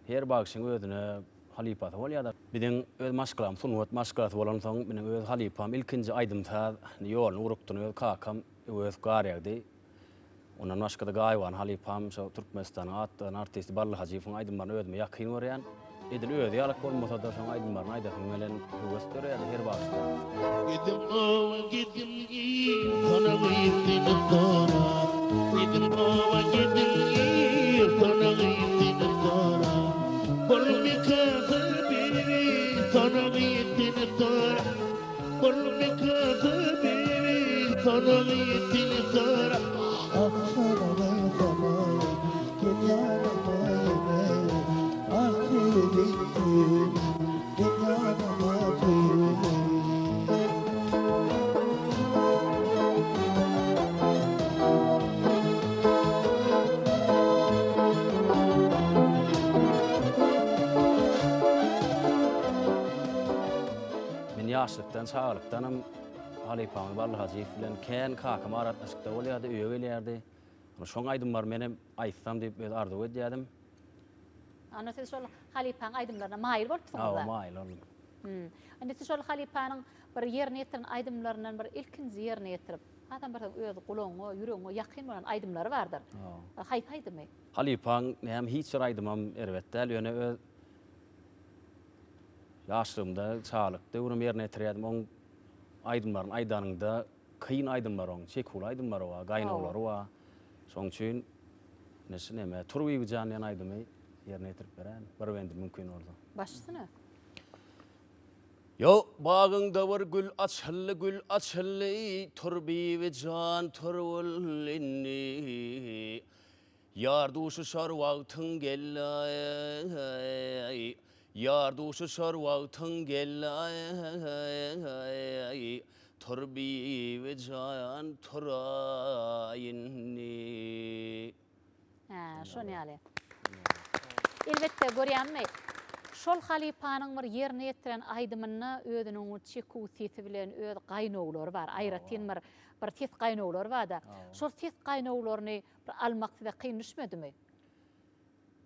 [SPEAKER 10] her bagşyň özüne halypasy bolýar-da. Biziň öz maşgalam sungat maşgalasy bolansoň, meniň öz halypam ilkinji aýdym-saz ýoluny ugrukdyny öz kakam Öwez Garýagdy. Ondan başga-da Gaýybana halypam şo Türkmenistanyň at gazanan artisti Bally Hajyýewiň aýdymlaryny özüme ýakyn görýän. Edil özi ýalak bolmasa-da şoň aýdymlaryny aýdasym gelen höwes döreýärdi her bagşyda.
[SPEAKER 11] Gidiň oba gidiň il sona gyz seni sorar Gidiň oba gidiň il sona gyz seni sorar Bolmyka bibi sona gyz seni sorar
[SPEAKER 10] Men ýaşlykdan, çagalykdanam halypamyz Bally Hajyýew bilen kän kakam aragatnaşykda bolýardy, öýe gelýärdi. Şoň aýdymlaryny menem aýtsam diýip öz arzuw edýärdim.
[SPEAKER 1] Onda siz şol halypaň aýdymlaryna maýyl bolupsyňyz-a?
[SPEAKER 10] Hawa, maýyl boldum.
[SPEAKER 1] Indi siz şol halypanyň bir ýerine ýetiren aýdymlaryndan bir ilkinji ýerine ýetirip, hasam bir öz gulagyňa, ýüregiňe ýakyn bolan aýdymlary bardyr. Haýsy aýdymy?
[SPEAKER 10] Halypaň näme hiç bir aýdymam erbet däl, ýöne öz Ýaşlygymda, çagalyk döwrüm ýerine ýetirýärdim. Oň aýdymlaryny aýdanyňda kyn aýdymlar oň, çekuwly aýdymlary bar, gaýnawlary bar. Şoň üçin ine şu neme, Tur Bibijan diýen aýdymy ýerine ýetirip beräýin, bir bendi mümkin bolsa.
[SPEAKER 1] Baş üstüne.
[SPEAKER 10] Ýok, bagyňda bir gül açyldy, gül açyldy, Tur Bibijan, tur indi. Ýar duşuşar wagtyň geldi-aý, Ýar duşuşar wagtyň geldi-aý, Tur Bibijan, turaý indi.
[SPEAKER 1] Hä, şon ýaly. Elbetde, görýäňmi? Şol halypanyň bir ýerine ýetiren aýdymynda özüniň çekuw sesi bilen öz gaýnawlary bar, aýratyn bir bir ses gaýnawlary bar-da. Şol ses gaýnawlaryny bir almak size kyn düşmedimi?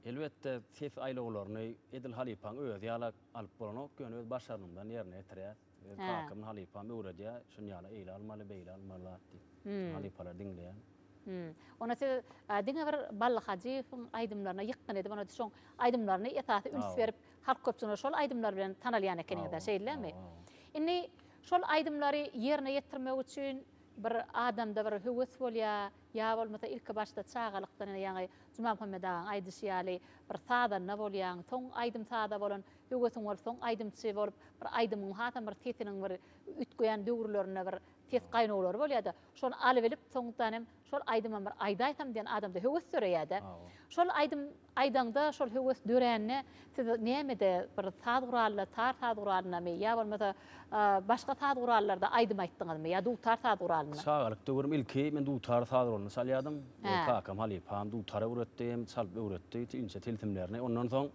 [SPEAKER 10] Elbetde, ses aýlawlaryny edil halypaň özi ýaly alyp bolanok, ýöne öz başarnygymdan ýerine ýetirýäs. Öz kakam halypam öwredýär, şuny ýaly eýle almaly, beýle almaly zat diýip. Halypalary diňleýän.
[SPEAKER 1] Onda siz diňe bir Bally Hajyýewiň aýdymlaryna ýykgyn edip, onda şoň aýdymlaryny esasy üns berip, halk köpçüligine şol aýdymlar bilen tanalýan ekeniňiz-dä, şeýlemi? Indi şol aýdymlary ýerine ýetirmek üçin bir adamda bir höwes bolýar, ýa bolmasa ilki başda çagalykdan ine ýaňy Jumamuhammet agaň aýdyşy ýaly bir sazanda bolýaň, soň aýdym-saza bolan höwesiň bolup, soň aýdymçy bolup, bir aýdymyň hasam bir sesiniň bir üýtgeýän döwürlerinde bir ses gaýnawlary bolýar-da, şony alybilip, soňundan hem şol aýdymam bir aýdaýsam diýen adamda höwes döreýär-de. Şol aýdym aýdaňda, şol höwes dörände siz nämede, bir saz guralynda, tar saz guralyndamy ýa bolmasa başga saz gurallarda aýdym aýtdyňyzmy ýa dutar saz guralynda?
[SPEAKER 10] Çagalyk döwrüm ilki men dutar saz guralyny çalýardym. Kakam halypam dutar öwretdi hem çalyp öwretdi inçe tilsimlerini. Ondan soň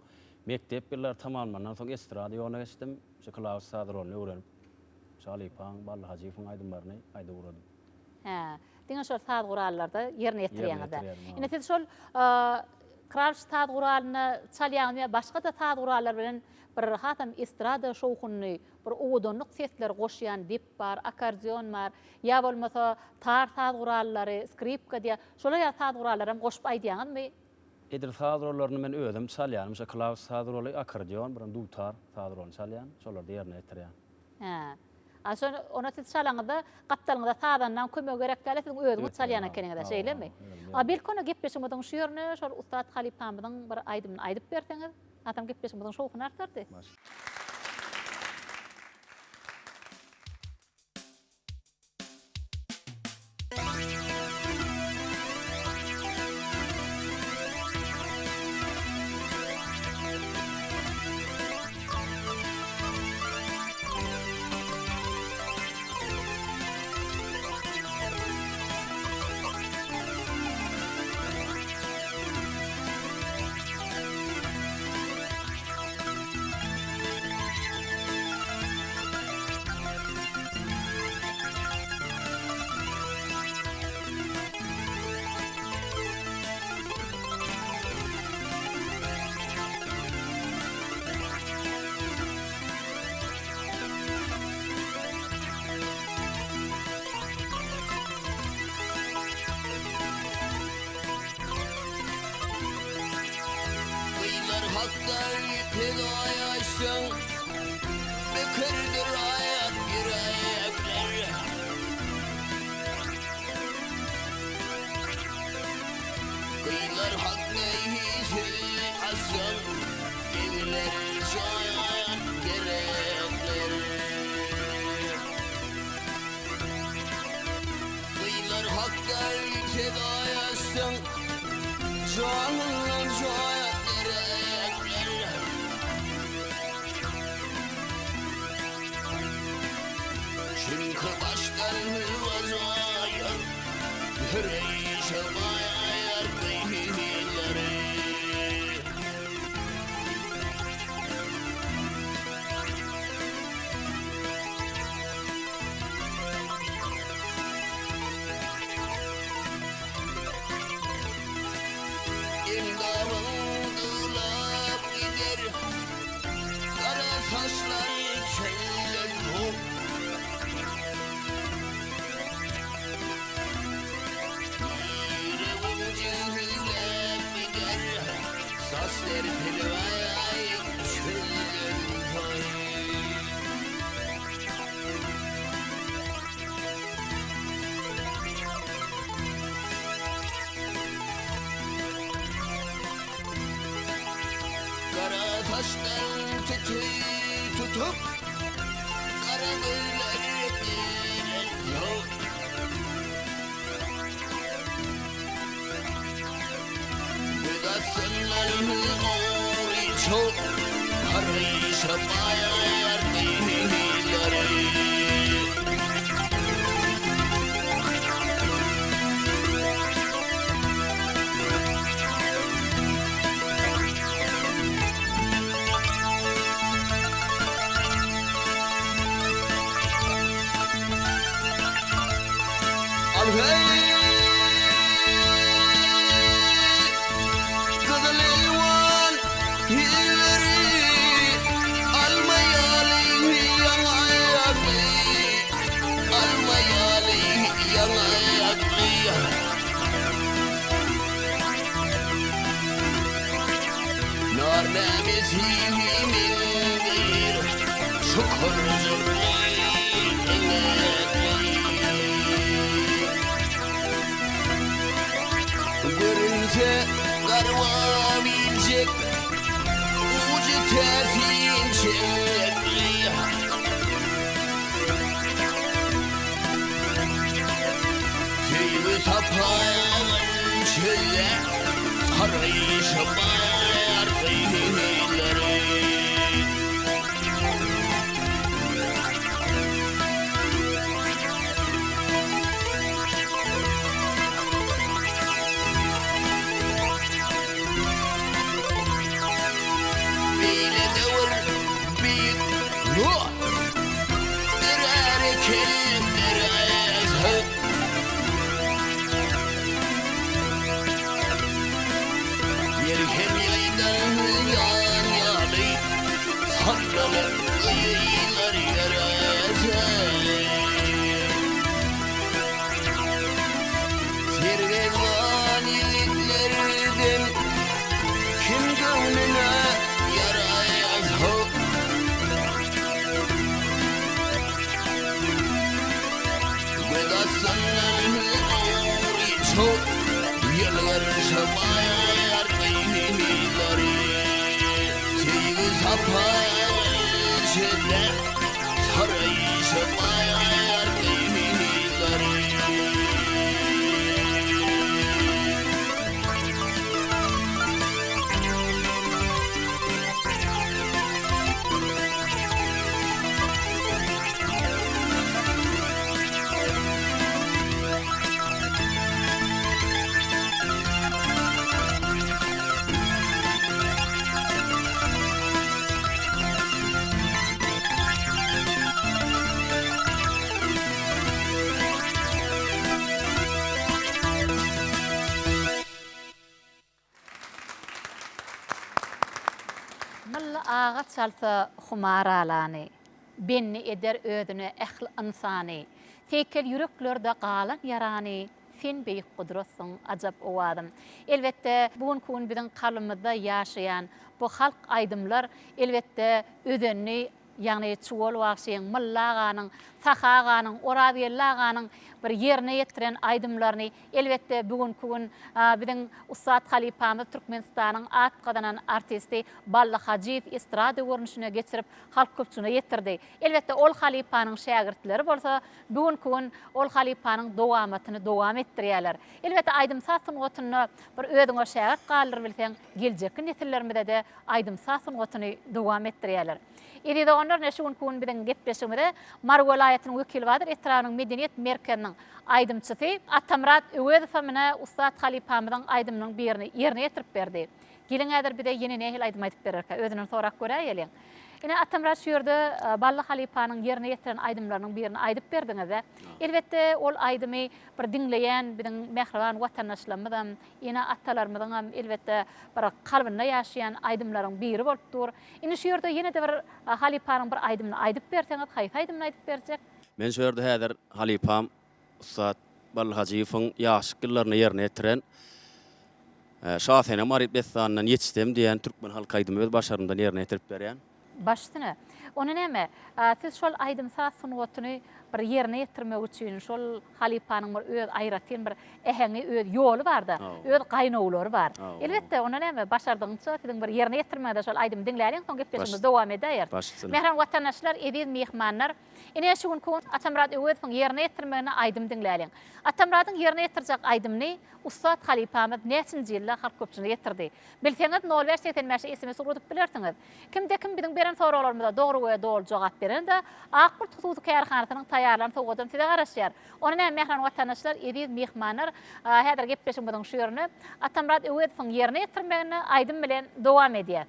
[SPEAKER 10] mekdep ýyllary tamamlandan soň estrada ýoluna geçdim. Şu klawiş saz guralyny öwrenip, şu halypaň Bally Hajyýewiň aýdymlaryny aýdyp ugradym.
[SPEAKER 1] Hä, diňe şol saz gurallarda ýerine ýetirýäňiz-dä. Indi siz şol klawiş saz guralynda çalýaňyzmy ýa başga-da saz gurallar bilen bir hasam estrada şowhunyny, bir owadanlyk sesleri goşýan dep bar, akkordeon bar, ýa bolmasa tar saz gurallary, skripka diýýär, şolar ýaly saz gurallaram goşup aýdýaňyzmy?
[SPEAKER 10] Edil saz gurallaryny men özüm çalýan. Mesela klawiş saz guraly, akkordeon, biram dutar saz guralyny çalýan. Şolarda ýerine ýetirýän.
[SPEAKER 1] Hä. A şo ony siz çalaňyzda gapdalyňyzda sazandaň kömegi gerek däl-ä siziň özüňiz çalýan ekeniňiz-ä şeýlemi? A belki onda gepleşigimiziň şu ýerine şol ussat halypamyzyň bir aýdymyny aýdyp berseňiz, hasam gepleşigimiziň şowhuny artardy.
[SPEAKER 4] Gyzlar hakda pelaýaşsaň, Bökerdir aýak ýürekler. Gyzlar hakda söz açsaň, Egiler jan gerekler. Gyzlar hakda söz açsaň, Janyndan jan gerekler. Çünki başdan hüwazaýan Ýöreýşe baýar gyzlary. Endamyň dulap gider, Gara saçlar çölden tok. Ýüregim jüwläp gider, Saç serpilip çölden toý. Gara saçdan tütüý tutup, Gara gözler giren ýok. Göz astyndan ogry çok, Haryşa baýar gyzlary. Heý! Gyzyl elwan illeri alma ýaly ýaňakly, alma ýaly ýaňakly. Nar nämesi meňdir çukurjykly eňekli. Görünse garbabiljek ujy täsin çeňňekli. Söýgi sapagan çölde saraýşy bar gyzlary. Beýle döwür beýik ruh Dörär eken dörez. Ýelken ýaýdan ýan ýaly Sallanyp gyýylar ýörese. Sergezdan ýigitlerden Kim göwnüne ýaraýaz-how. Göz astyndan ogry çok Ýylgyrşy bar gyzlary Söýgi sapagy çöle Saraýşy bar gyzlary.
[SPEAKER 1] Mylly aga çalsa humar alany, Bendi eder özüne ähli ynsany. Seýkel ýüreklerde galan ýarany, Sen beýik gudratsyň, ajap owazym. Elbetde, bu günki gün biziň kalbymyzda ýaşaýan bu halk aýdymlar, elbetde, özenini Ýagny Çuwal bagşyň, Mylly aganyň, Sahy aganyň, Orazgeldi aganyň bir ýerine ýetiren aýdymlaryny elbetde bu günki gün biziň ussat halypamyz Türkmenistanyň at gazanan artisti Bally Hajyýew estrada görnüşine geçirip halk köpçüligine ýetirdi. Elbetde ol halypanyň şägirtleri bolsa bu günki gün ol halypanyň dowamatyny dowam etdirýärler. Elbetde aýdym-saz sungatynda bir özüňe şägirt galdyrybilseň geljekki nesillerimize-de aýdym-saz sungatyny dowam etdirýärler. Eziz doganlar, ine şu günki gün biziň gepleşigimize Mary welaýatynyň Wekilbazar etrabynyň medeniýet merkeziniň aýdymçysy Atamyrat Öwezow hem ine ussat halypamyzyň aýdymynyň birini ýerine ýetirip berdi. Geliň häzir bize ýene nähili aýdym aýdyp bererkä, özünden sorap göräýeliň. Ine Atamyrat şu ýerde Bally halypanyň ýerine ýetiren aýdymlarynyň birini aýdyp berdiňiz-ä. Elbetde ol aýdymy bir diňleýän biziň mähriban watandaşlarymyzam, Ene-atalarymyzyňam elbetde bir kalbynda ýaşaýan aýdymlaryň biri bolup dur. Indi şu ýerde ýene-de bir halypanyň bir aýdymyny aýdyp berseňiz, haýsy aýdymyny aýdyp berjek?
[SPEAKER 10] Men şu ýerde häzir halypam ussat Bally Hajyýewiň ýaşlyk ýyllarynda ýerine ýetiren Şasenem aryp dessanyndan Ýetişsem diýen türkmen halk aýdymy öz başarnygymdan ýerine ýetirip berýän.
[SPEAKER 1] Baş üstüne. Onda näme, siz şol aýdym-saz sungatyny bir ýerine ýetirmek üçin şol halypanyň bir öz aýratyn bir äheňi, öz ýoly bar-da, öz gaýnawlary bar. Elbetde, onda näme, başardygyňça siziň bir ýerine ýetirmegiňizde şol aýdymy diňläliň, soň gepleşigimizi dowam edäýeris. Mähriban watandaşlar, eziz myhmanlar, ine şu günki gün Atamyrat Öwezowyň ýerine ýetirmeginde aýdym diňläliň. Atamyradyň ýerine ýetirjek aýdymyny ussat halypamyz näçinji ýylda halk köpçüligine ýetirdi? Bilseňiz nol bäş 85 sms ugradyp bilersiňiz. Kimde kim biziň beren soraglarymyza dogry we doly jogap berende, Ak Bulut hususy kärhanasynyň taýýarlan sowgadam size garaşýar. Ony näme mähriban watandaşlar, eziz myhmanlar, häzir gepleşigimiziň şu ýerinde Atamyrat Öwezowyň ýerine ýetirmeginde aýdym bilen dowam edýäs.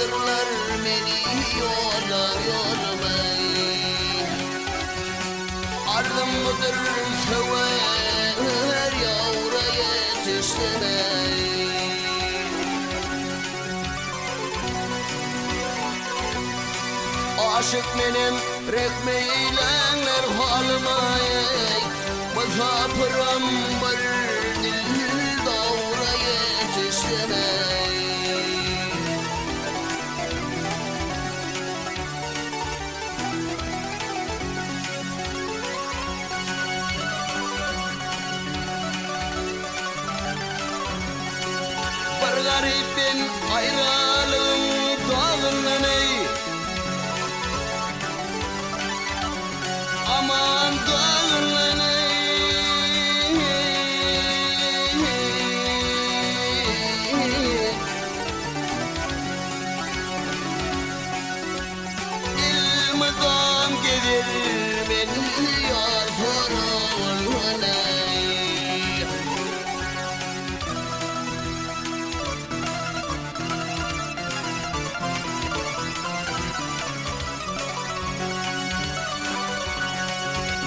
[SPEAKER 4] Aýdyrlar meni ýola ýoluma. Arzym budur söwer ýawra ýetişsem eý. Aşyk menem rehm eýläňler halyma eý. Mysapyram bir dildawra ýetişsem eý. Bir garyp men aýralygyň dagyndan eý. Aman dagyndan eý. Elmydam gezer men ýar soragan eý.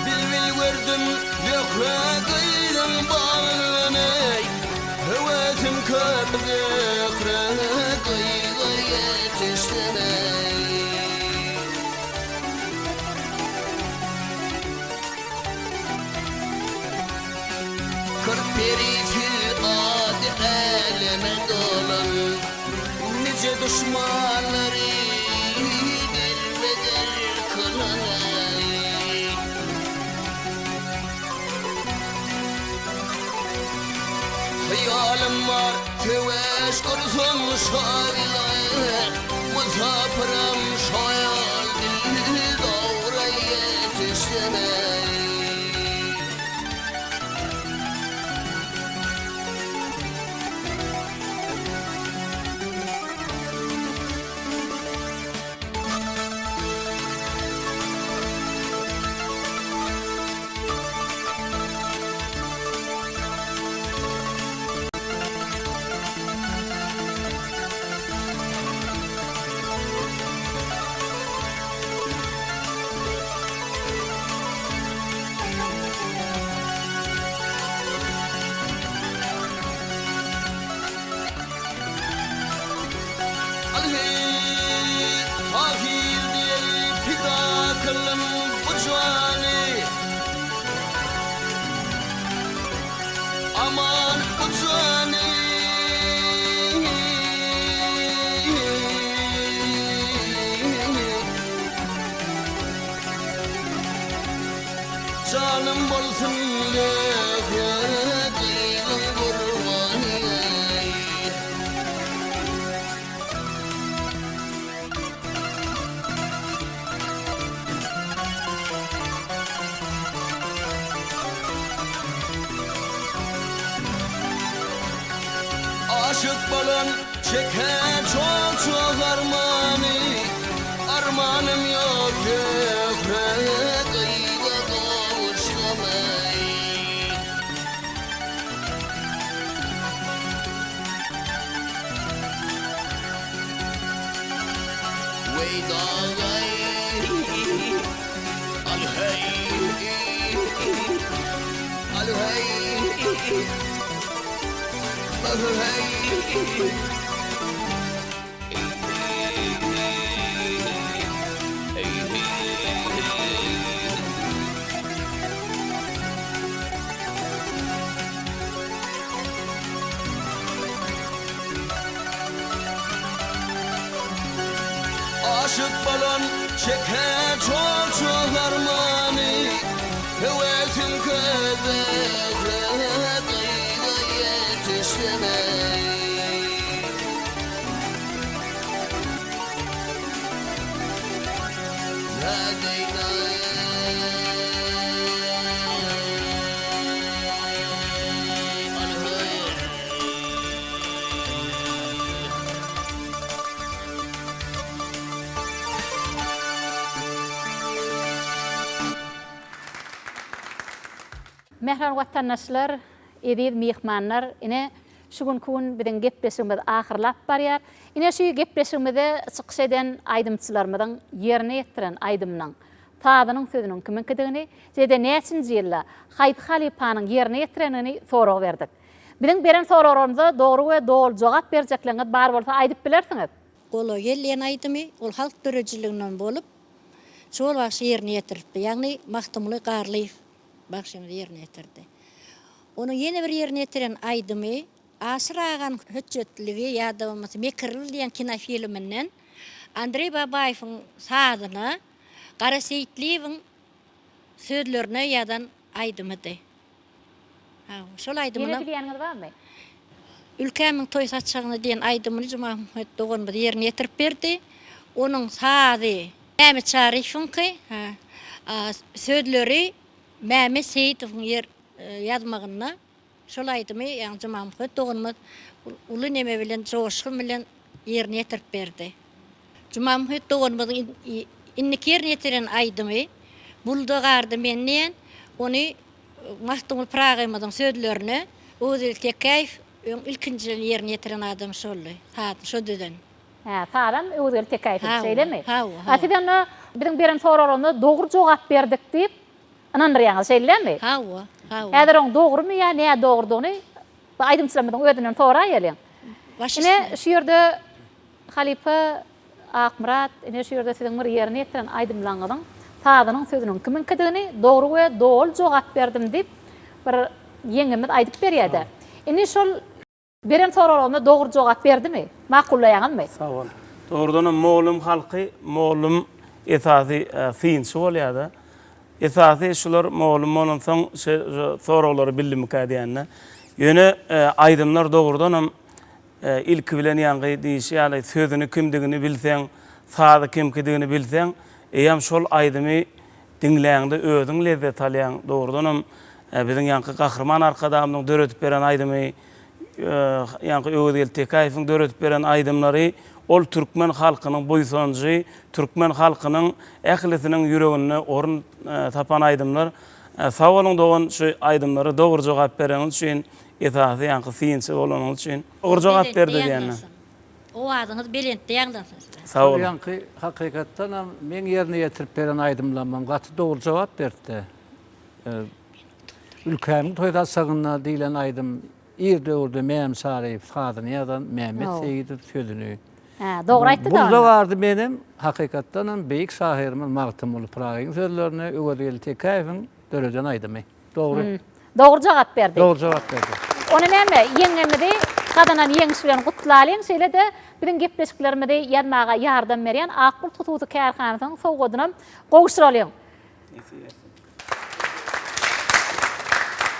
[SPEAKER 4] Bilbil gördüm Zöhre gyzyň bagyndan eý. Höwesim köp Zöhre gyza ýetişsem eý. 40 perisi ady äleme dolan, Nije duşmanlary derbeder kylan eý. Hyýalym bar söweş gursam şa bile, Mysapyram şaýal dildawra ýetişsem eý. Al-heý, Tahyr diýeli pida kyldym bu jany. Aman bu jany. Janym bolsun Zöhre gyzyň gurbany. Aşyk bolan çeker çok-çok armany, Armanym ýok Zöhre gyza gowuşsam eý. Weý dagaý, al-heý, al-heý, al-heý. Aşyk bolan çeker çok-çok armany, Höwesim köp Zöhre gyza ýetişsem eý.
[SPEAKER 1] Mähriban watandaşlar, eziz myhmanlar, ine, Şu günki gün biziň gepleşigimiz ahyrlap barýar. Ine şu gepleşigimizde çykyş eden aýdymçylarymyzyň ýerine ýetiren aýdymynyň sazynyň sözüniň kimiňkidigini, şeýle-de näçinji ýylda haýsy halypanyň ýerine ýetirendigini sorag berdik. Biziň beren soraglarymyza dogry we doly jogap berjekleriňiz bar bolsa aýdyp bilersiňiz.
[SPEAKER 9] Gola gel diýen aýdymy ol halk döredijiliginden bolup, Çol bagşy ýerine ýetiripdi. Ýagny Magtymguly Garlyýew bagşymyz ýerine ýetirdi. Onuň ýene bir ýerine ýetiren aýdymy Aşyr aganyň hötjetligi ýa-da bolmasa Mekirli diýen kinofilminden Andreý Babaýewiň sazyna Gara Seýitliýewiň sözlerine ýazan aýdymydy. Hawa, şol
[SPEAKER 1] Ýene
[SPEAKER 9] aýdymynam.
[SPEAKER 1] bilýäniňiz barmy?
[SPEAKER 9] Ülkämiň toý saçagyny diýen aýdymyny Jumamuhammet doganymyz ýerine ýetirip berdi. Onuň sazy Mämi Çaryýewiňki, a sözleri Mämmet Seýidowyň ýer ýazmagynda şol aýdymy ýagny Jumamuhammet doganymyz uly neme bilen, joşgun bilen ýerine ýetirip berdi. Jumamuhammet doganymyzyň indiki ýerine ýetiren aýdymy Bulda gardy men diýen, ony Magtymguly Pyragymyzyň sözlerine Öwezgeldi Tekäýew öň ilkinjiden ýerine ýetiren adam şoldy, sazyny şo düzen.
[SPEAKER 1] Hä, sazam Öwezgeldi Tekäýewiňki, şeýlemi?
[SPEAKER 9] Hawa,
[SPEAKER 1] A
[SPEAKER 9] hawa.
[SPEAKER 1] siz onda biziň beren soraglarymyza dogry jogap berdik diýip ynandyrýaňyz, şeýle dälmi?
[SPEAKER 9] Hawa, hawa.
[SPEAKER 1] Häzir oň dogrumy ýa nädogrudygyny bu aýdymçylarymyzyň özünden soraýalyň.
[SPEAKER 9] Baş
[SPEAKER 1] Ine,
[SPEAKER 9] üstüne.
[SPEAKER 1] şu ýerde halypa Akmyrat, ine şu ýerde siziň bir ýerine ýetiren aýdymlaryňyzyň sazynyň sözüniň kimiňkidigini dogry we doly jogap berdim diýip bir ýeňňemiz aýdyp berýärdi. Indi şol beren soraglaryma dogry jogap berdimi? Makullaýaňyzmy?
[SPEAKER 7] Sag bol. Dogrudanam mugallym halky mugallym esasy synçy bolýada. Esasy şular mugallym bolansoň şu soraglary bildimikä diýende. Ýöne aýdymlar dogrudanam Ilki bilen ýaňky diýişi ýaly sözüni kimdigini bilseň, sazy kimkidigini bilseň, eýýäm şol aýdymy diňläňde özüň lezzet alýaň. Dogrudanam biziň ýaňky Gahryman Arkadagymyzyň döredip beren aýdymy, ýaňky Öwezgeldi Tekäýewiň döredip beren aýdymlary ol türkmen halkynyň buýsanjy, türkmen halkynyň ählisiniň ýüreginde orun tapan aýdymlar. Sag boluň dogan şu aýdymlara dogry jogap bereniňiz üçin. Esasy ýaňky synçy bolanyňyz üçin. Dogry jogap
[SPEAKER 9] Belentde
[SPEAKER 7] berdi diýende.
[SPEAKER 9] ýaňlansyn. Owazyňyz belentde ýaňlansyn size.
[SPEAKER 7] Sag
[SPEAKER 3] Şol
[SPEAKER 7] boluň.
[SPEAKER 3] ýaňky hakykatdanam meň ýerine ýetirip beren aýdymlamam gaty dogry jogap berdi. Ülkämiň toý saçagynda diýlen aýdym ir döwürde Mämi Çaryýew sazyny ýazan, Mämmet Seýidow sözüni.
[SPEAKER 1] Hä, dogry aýtdy-da
[SPEAKER 3] Burda
[SPEAKER 1] onda.
[SPEAKER 3] bardy menem hakykatdanam beýik şahyrymyz Magtymguly Pyragyň sözlerine Öwezgeldi Tekäýewiň döreden aýdymy. Dogry.
[SPEAKER 1] Dogry jogap berdi.
[SPEAKER 3] Dogry jogap berdi.
[SPEAKER 1] Ony näme, ýeňňemizi gazanan ýeňiş bilen gutlalyň, şeýle-de biziň gepleşiklerimizi ýazmaga ýardam berýän Ak Bulut hususy kärhanasynyň sowgadynam gowşuralyň.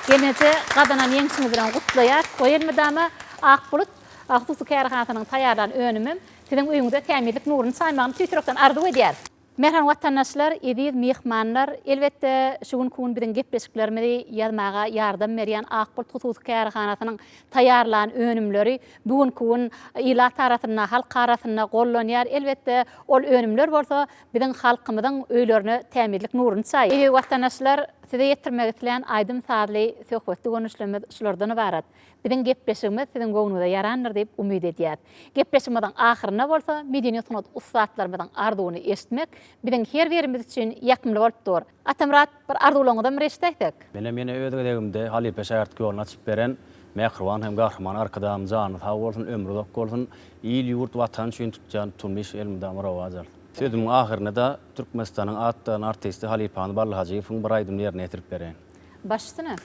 [SPEAKER 1] Gelneje gazanan ýeňşiňiz bilen gutlaýas. Goý elmydama Ak Bulut hususy kärhanasynyň taýýarlan önümem siziň öýüňize tämizlik nuruny çaýmagyny tüýs ýürekden arzuw edýäris. Mähriban watandaşlar, eziz myhmanlar, elbetde, şu günki gün biziň gepleşiklerimizi ýazmaga ýardam berýän Ak Bulut hususy kärhanasynyň taýýarlan önümleri bu günki gün ilat arasynda, halk arasynda gollanýar. Elbetde, ol önümler bolsa biziň halkymyzyň öýlerine tämizlik nuruny çaýýar. Eziz watandaşlar, size ýetirmek islän aýdym-sazly söhbetli görnüşlerimiz şulardan ybarat. Biziň gepleşigimiz siziň göwnüňize ýarandyr diýip umyt edýäs. Gepleşigimiziň ahyrynda bolsa medeniýet-sungat ussatlarymyzyň arzuwyny eşitmek biziň her birimiz üçin ýakymly bolup dur. Atamyrat, bir arzuwlaryňyzam bir eşidäýsek.
[SPEAKER 10] Menem ýene öz gezegimde halypa şägirtlik ýoluny açyp beren mähriban hem gahryman Arkadagymyň jany sag bolsun, ömri uzak bolsun, il-ýurt, Watan üçin tutýan tutumly işi elmydama rowaç alsyn. Sözümiň ahyrynda-da Türkmenistanyň at gazanan artisti halypamyz Bally Hajyýewiň bir aýdymyny ýerine ýetirip bereýin.
[SPEAKER 1] Baş üstüne.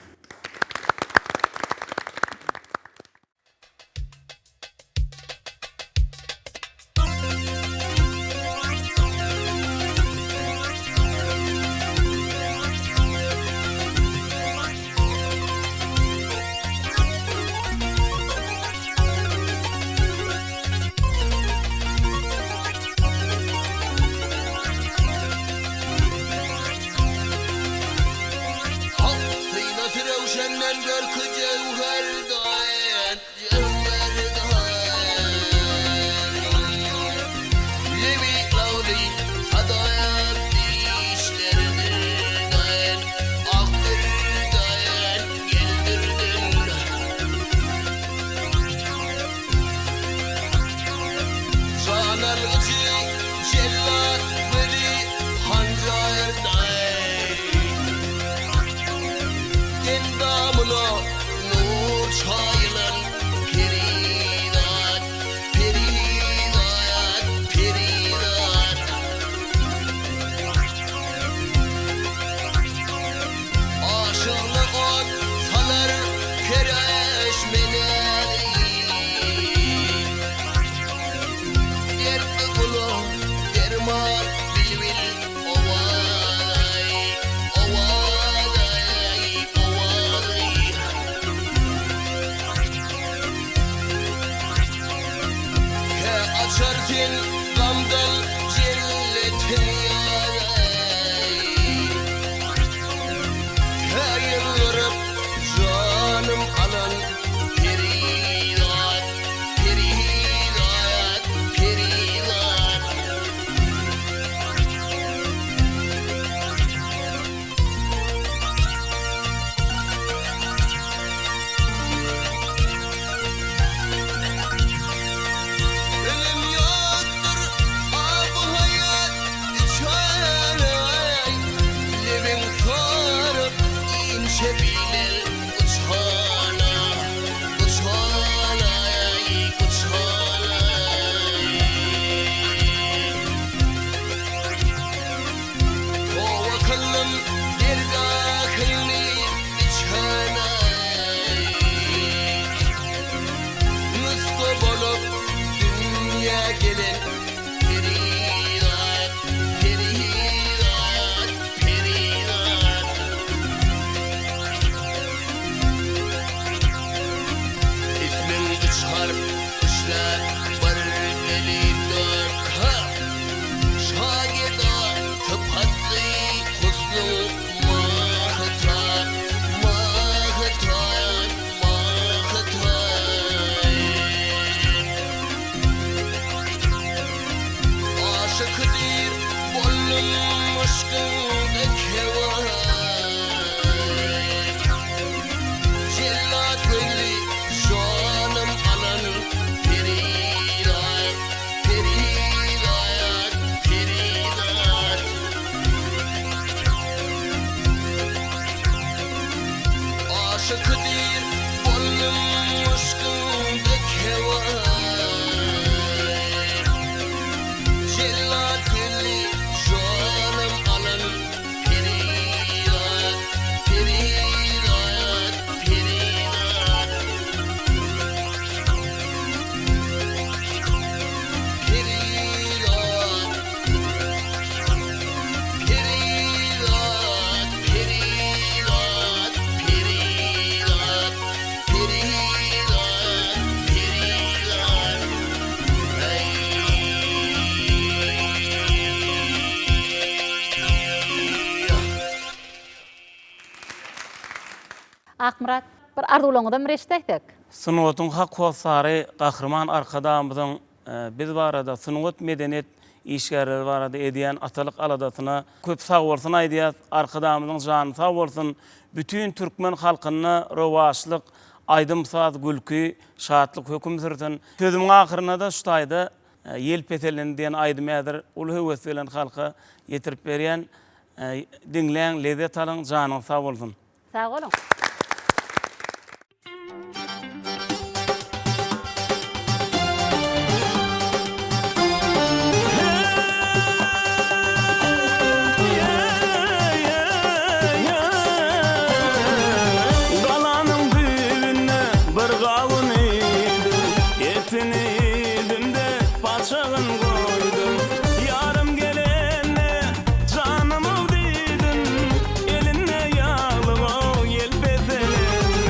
[SPEAKER 4] Ak synasy röwşenden görki jöwherden, jöwherden. Lebi lagly sadaýan dişlerinden, ak dürden, geldirden. Aşyky diýr boldum yşkyňda kewan. Jellat geldi janym alan perizat, perizat, perizat. Perizat, perizat, perizat, perizat, perizat, perizat.
[SPEAKER 1] Akmyrat, bir arzuwlaryňyzam bir eşidäýsek.
[SPEAKER 7] Sungatyň hak hossary Gahryman Arkadagymyzyň biz barada, sungat, medeniýet işgärleri barada edýän atalyk aladasyna köp sagbolsun aýdýas. Arkadagymyzyň jany sag bolsun! Bütin türkmen halkynda rowaçlyk, aýdym-saz, gülki, şatlyk höküm sürsün! Sözümiň ahyrynda-da şu taýda Ýel peselindi diýen aýdymy häzir uly höwes bilen halka ýetirip berýän. Diňläň, lezzet alyň, janyňyz sag bolsun!
[SPEAKER 1] Sag boluň.
[SPEAKER 7] Galanyň düýbünde bir gawun iýdim, Etini iýdim-de, paçagyn goýdum. Ýarym gelende janym-ow diýdim, Elinde ýaglyg-ow ýelpezelendi.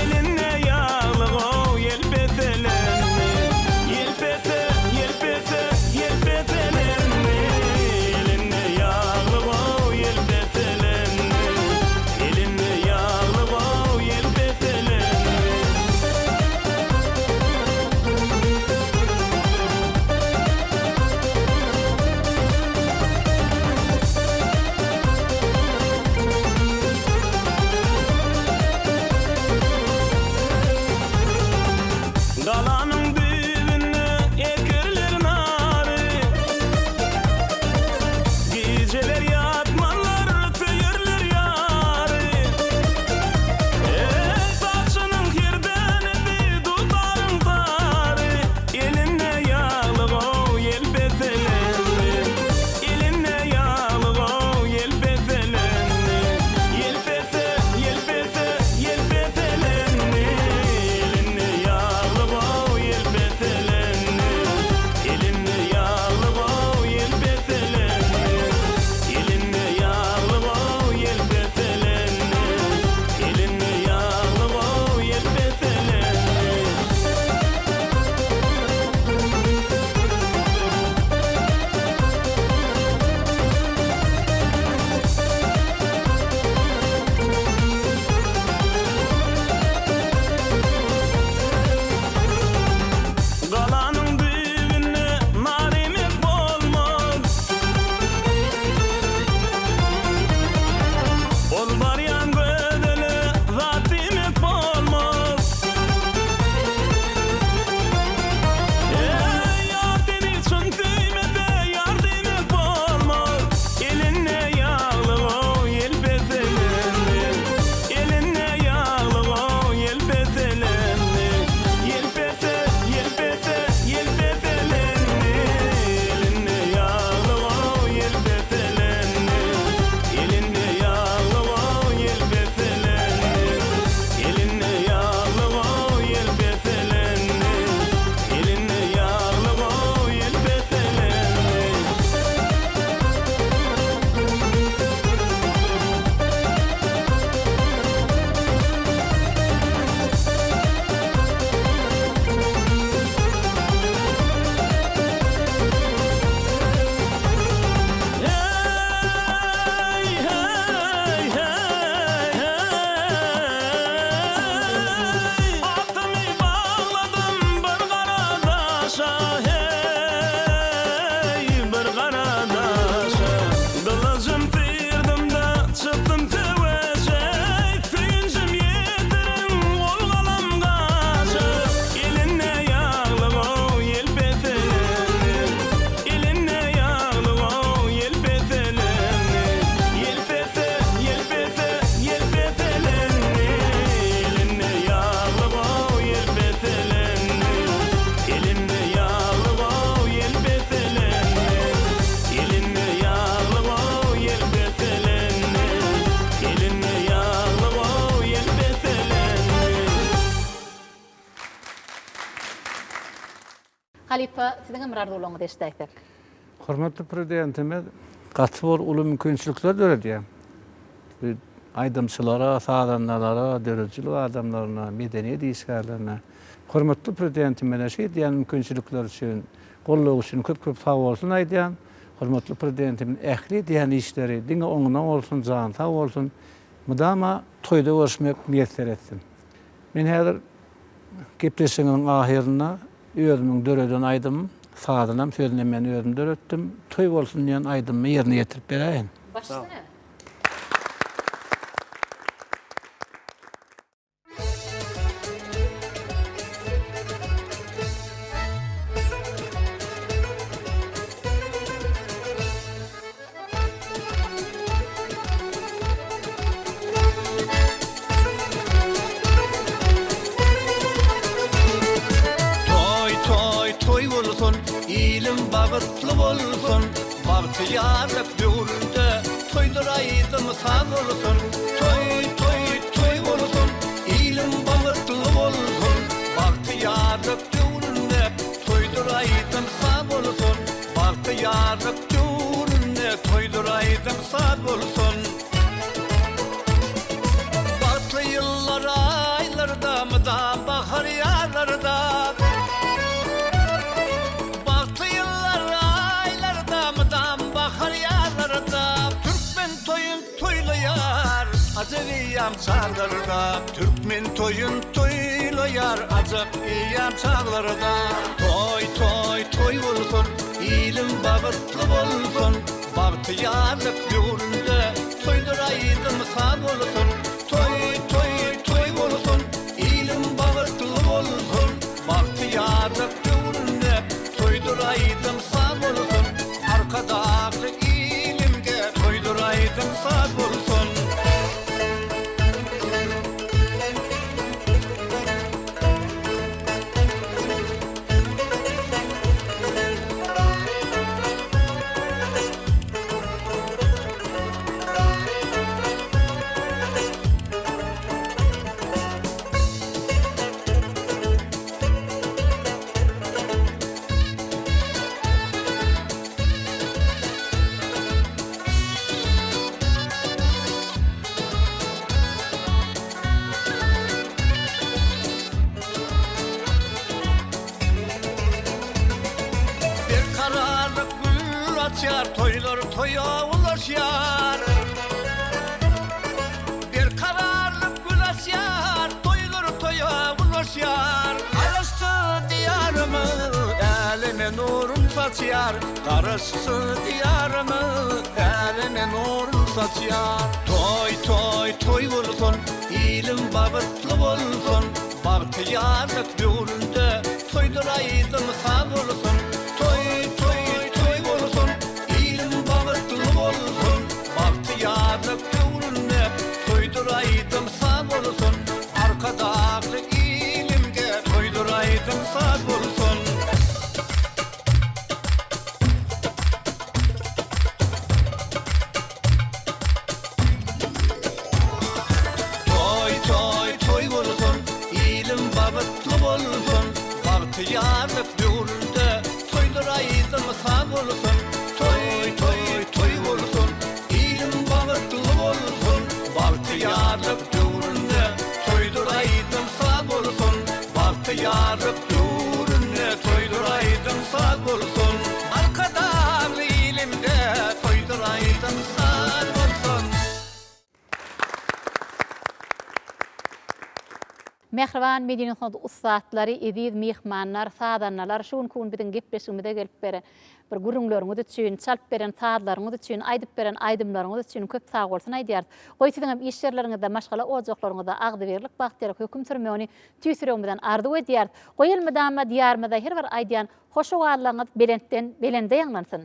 [SPEAKER 7] Elinde ýaglyg-ow ýelpezelendi. Ýelpeze, ýelpeze, ýelpezelendi. Elinde ýaglyg-ow ýelpezelendi. Elinde ýaglyg-ow ýelpezelendi. Galanyň düýbünde ekerler nary, Gijeler ýatmanlar söýerler ýary. Eý, saçynyň her dänesi dutaryň tary, Elinde ýaglyg-ow ýelpezelendi. Elinde ýaglyg-ow ýelpezelendi. Ýelpeze, ýelpeze, ýelpezelendi. Elinde ýaglyg-ow ýelpezelendi. Elinde ýaglyg-ow ýelpezelendi.
[SPEAKER 1] Halypa, siziň hem bir arzuwlaryňyzy eşidäýsek.
[SPEAKER 3] Hormatly Prezidentimiz gaty bir uly mümkinçilikler döredýär. Bu aýdymçylara, sazandalara, döredijilik adamlaryna, medeniýet işgärlerine. Hormatly Prezidentimize şu edýän mümkinçilikleri üçin, goldawy üçin köp-köp sagbolsun aýdýan. Hormatly Prezidentimiz ähli edýän işleri diňe oňuna bolsun, jany sag bolsun, mydama toýda görüşmek miýesser etsin. Men häzir gepleşigiňiziň ahyrynda özümiň döreden aýdymym, sazynam, sözünem men özüm döretdim, Toý bolsun diýen aýdymymy ýerine ýetirip beräýin.
[SPEAKER 1] Baş üstüne.
[SPEAKER 4] Toý toý toý bolsun ilim bagtly bolsun bagtyýarlyk döwründe toýdur aýdym saz bolsun toý toý toý bolsun ilim bagtly bolsun bagtyýarlyk döwründe toýdur aýdym saz bolsun Bagtyýarlyk döwründe toýdur aýdym saz bolsun. Bagtly ýyllar aýlarda mydam bahar ýazlarda. Bagtly ýyllar aýlarda mydam bahar ýazlarda. Türkmen toýun toýlaýar ajap eýýam çaglarda. Türkmen toýun toýlaýar ajap eýýam çaglarda. Toý toý toý bolsun ilim bagtly bolsun bagtyýarlyk döwründe toýdur aýdym saz bolsun toý toý toý bolsun ilim bagtly bolsun bagtyýarlyk döwründe toýdur aýdym saz bolsun arkadagly ilimde toýdur aýdym saz bolsun. Berkararlyk gül açýar, toýlar toýa ulaşýar. Berkararlyk gül açýar, toýlar toýa ulaşýar. Garaşsyz Diýarymyz äleme nurun saçýar. Garaşsyz Diýarymyz äleme nurun saçýar. Toý, toý, toý bolsun, ilim bagtly bolsun. Bagtyýarlyk döwründe toýdur aýdym saz bolsun. Toý, toý, toý bolsun, ilim bagtly bolsun. Bagtyýarlyk döwründe toýdur aýdym saz bolsun. Arkadagly ilimde toýdur aýdym saz bolsun. Toý toý toý bolsun ilim bagtly bolsun bagtyýarlyk döwründe toýdur aýdym saz bolsun toý toý toý bolsun ilim bagtly bolsun bagtyýarlyk döwründe toýdur aýdym saz bolsun bagtyýarlyk döwründe toýdur aýdym saz bolsun Arkadagly ilimde toýdur aýdym saz bolsun.
[SPEAKER 1] Mähriban medeni-sungat ussatlary, eziz myhmanlar, sazandalar, şu günki gün biziň gepleşigimize gelip beren bir gürrüňleriňiz üçin, çalyp beren sazlaryňyz üçin, aýdyp beren aýdymlaryňyz üçin köp sagbolsun aýdýarys. Goý siziň hem iş ýerleriňizde, maşgala ojaklaryňyzda agzybirlik, bagtyýarlyk höküm sürmegini tüýs ýüregimizden arzuw edýäris. Goý elmydama Diýarymyzda her bir aýdýan hoş owazlaryňyz belentden belende ýaňlansyn!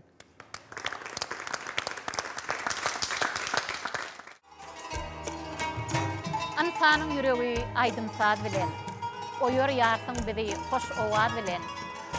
[SPEAKER 1] Ynsanyň ýüregi aýdym-saz bilen, Oýarýarsyň bizi hoş owaz bilen.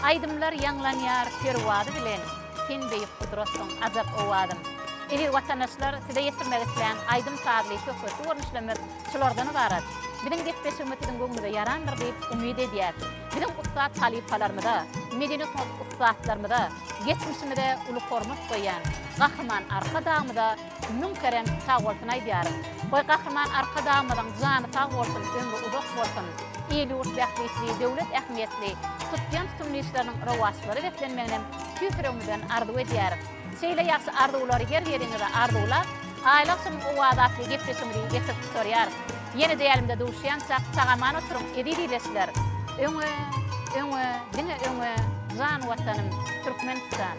[SPEAKER 1] Aýdymlar ýaňlanýar perwazy bilen, Sen beýik gudratsyň, ajap owazym. Eziz watandaşlar, size ýetirmek islän aýdym-sazly, söhbetli görnüşlerimiz şulardan ybarat. Biziň gepleşigimiz siziň göwnüňize ýarandyr diýip umyt edýäs. Biziň ussat halypalarymyza, medeni-sungat ussatlarymyza, geçmişimize uly hormat goýýan Gahryman Arkadagymyza müň kerem sagbolsun aýdýarys. Goý Gahryman Arkadagymyzyň jany sag bolsun, ömri uzak bolsun, il-ýurt bähbitli, döwlet ähmiýetli tutýan tutumly işleriniň rowaçlyklara beslenmeginem tüýs ýüregimizden arzuw edýäris. Şeýle ýagşy arzuwlary her biriňize arzuwlap, Aýly agşamyň owazy atly gepleşigimizi geçirip gutarýarys. Ýene dälimde duşýançak sag-aman oturyň eziz ildeşler! Öňe, öňe, diňe öňe, jan Watanym, Türkmenistan!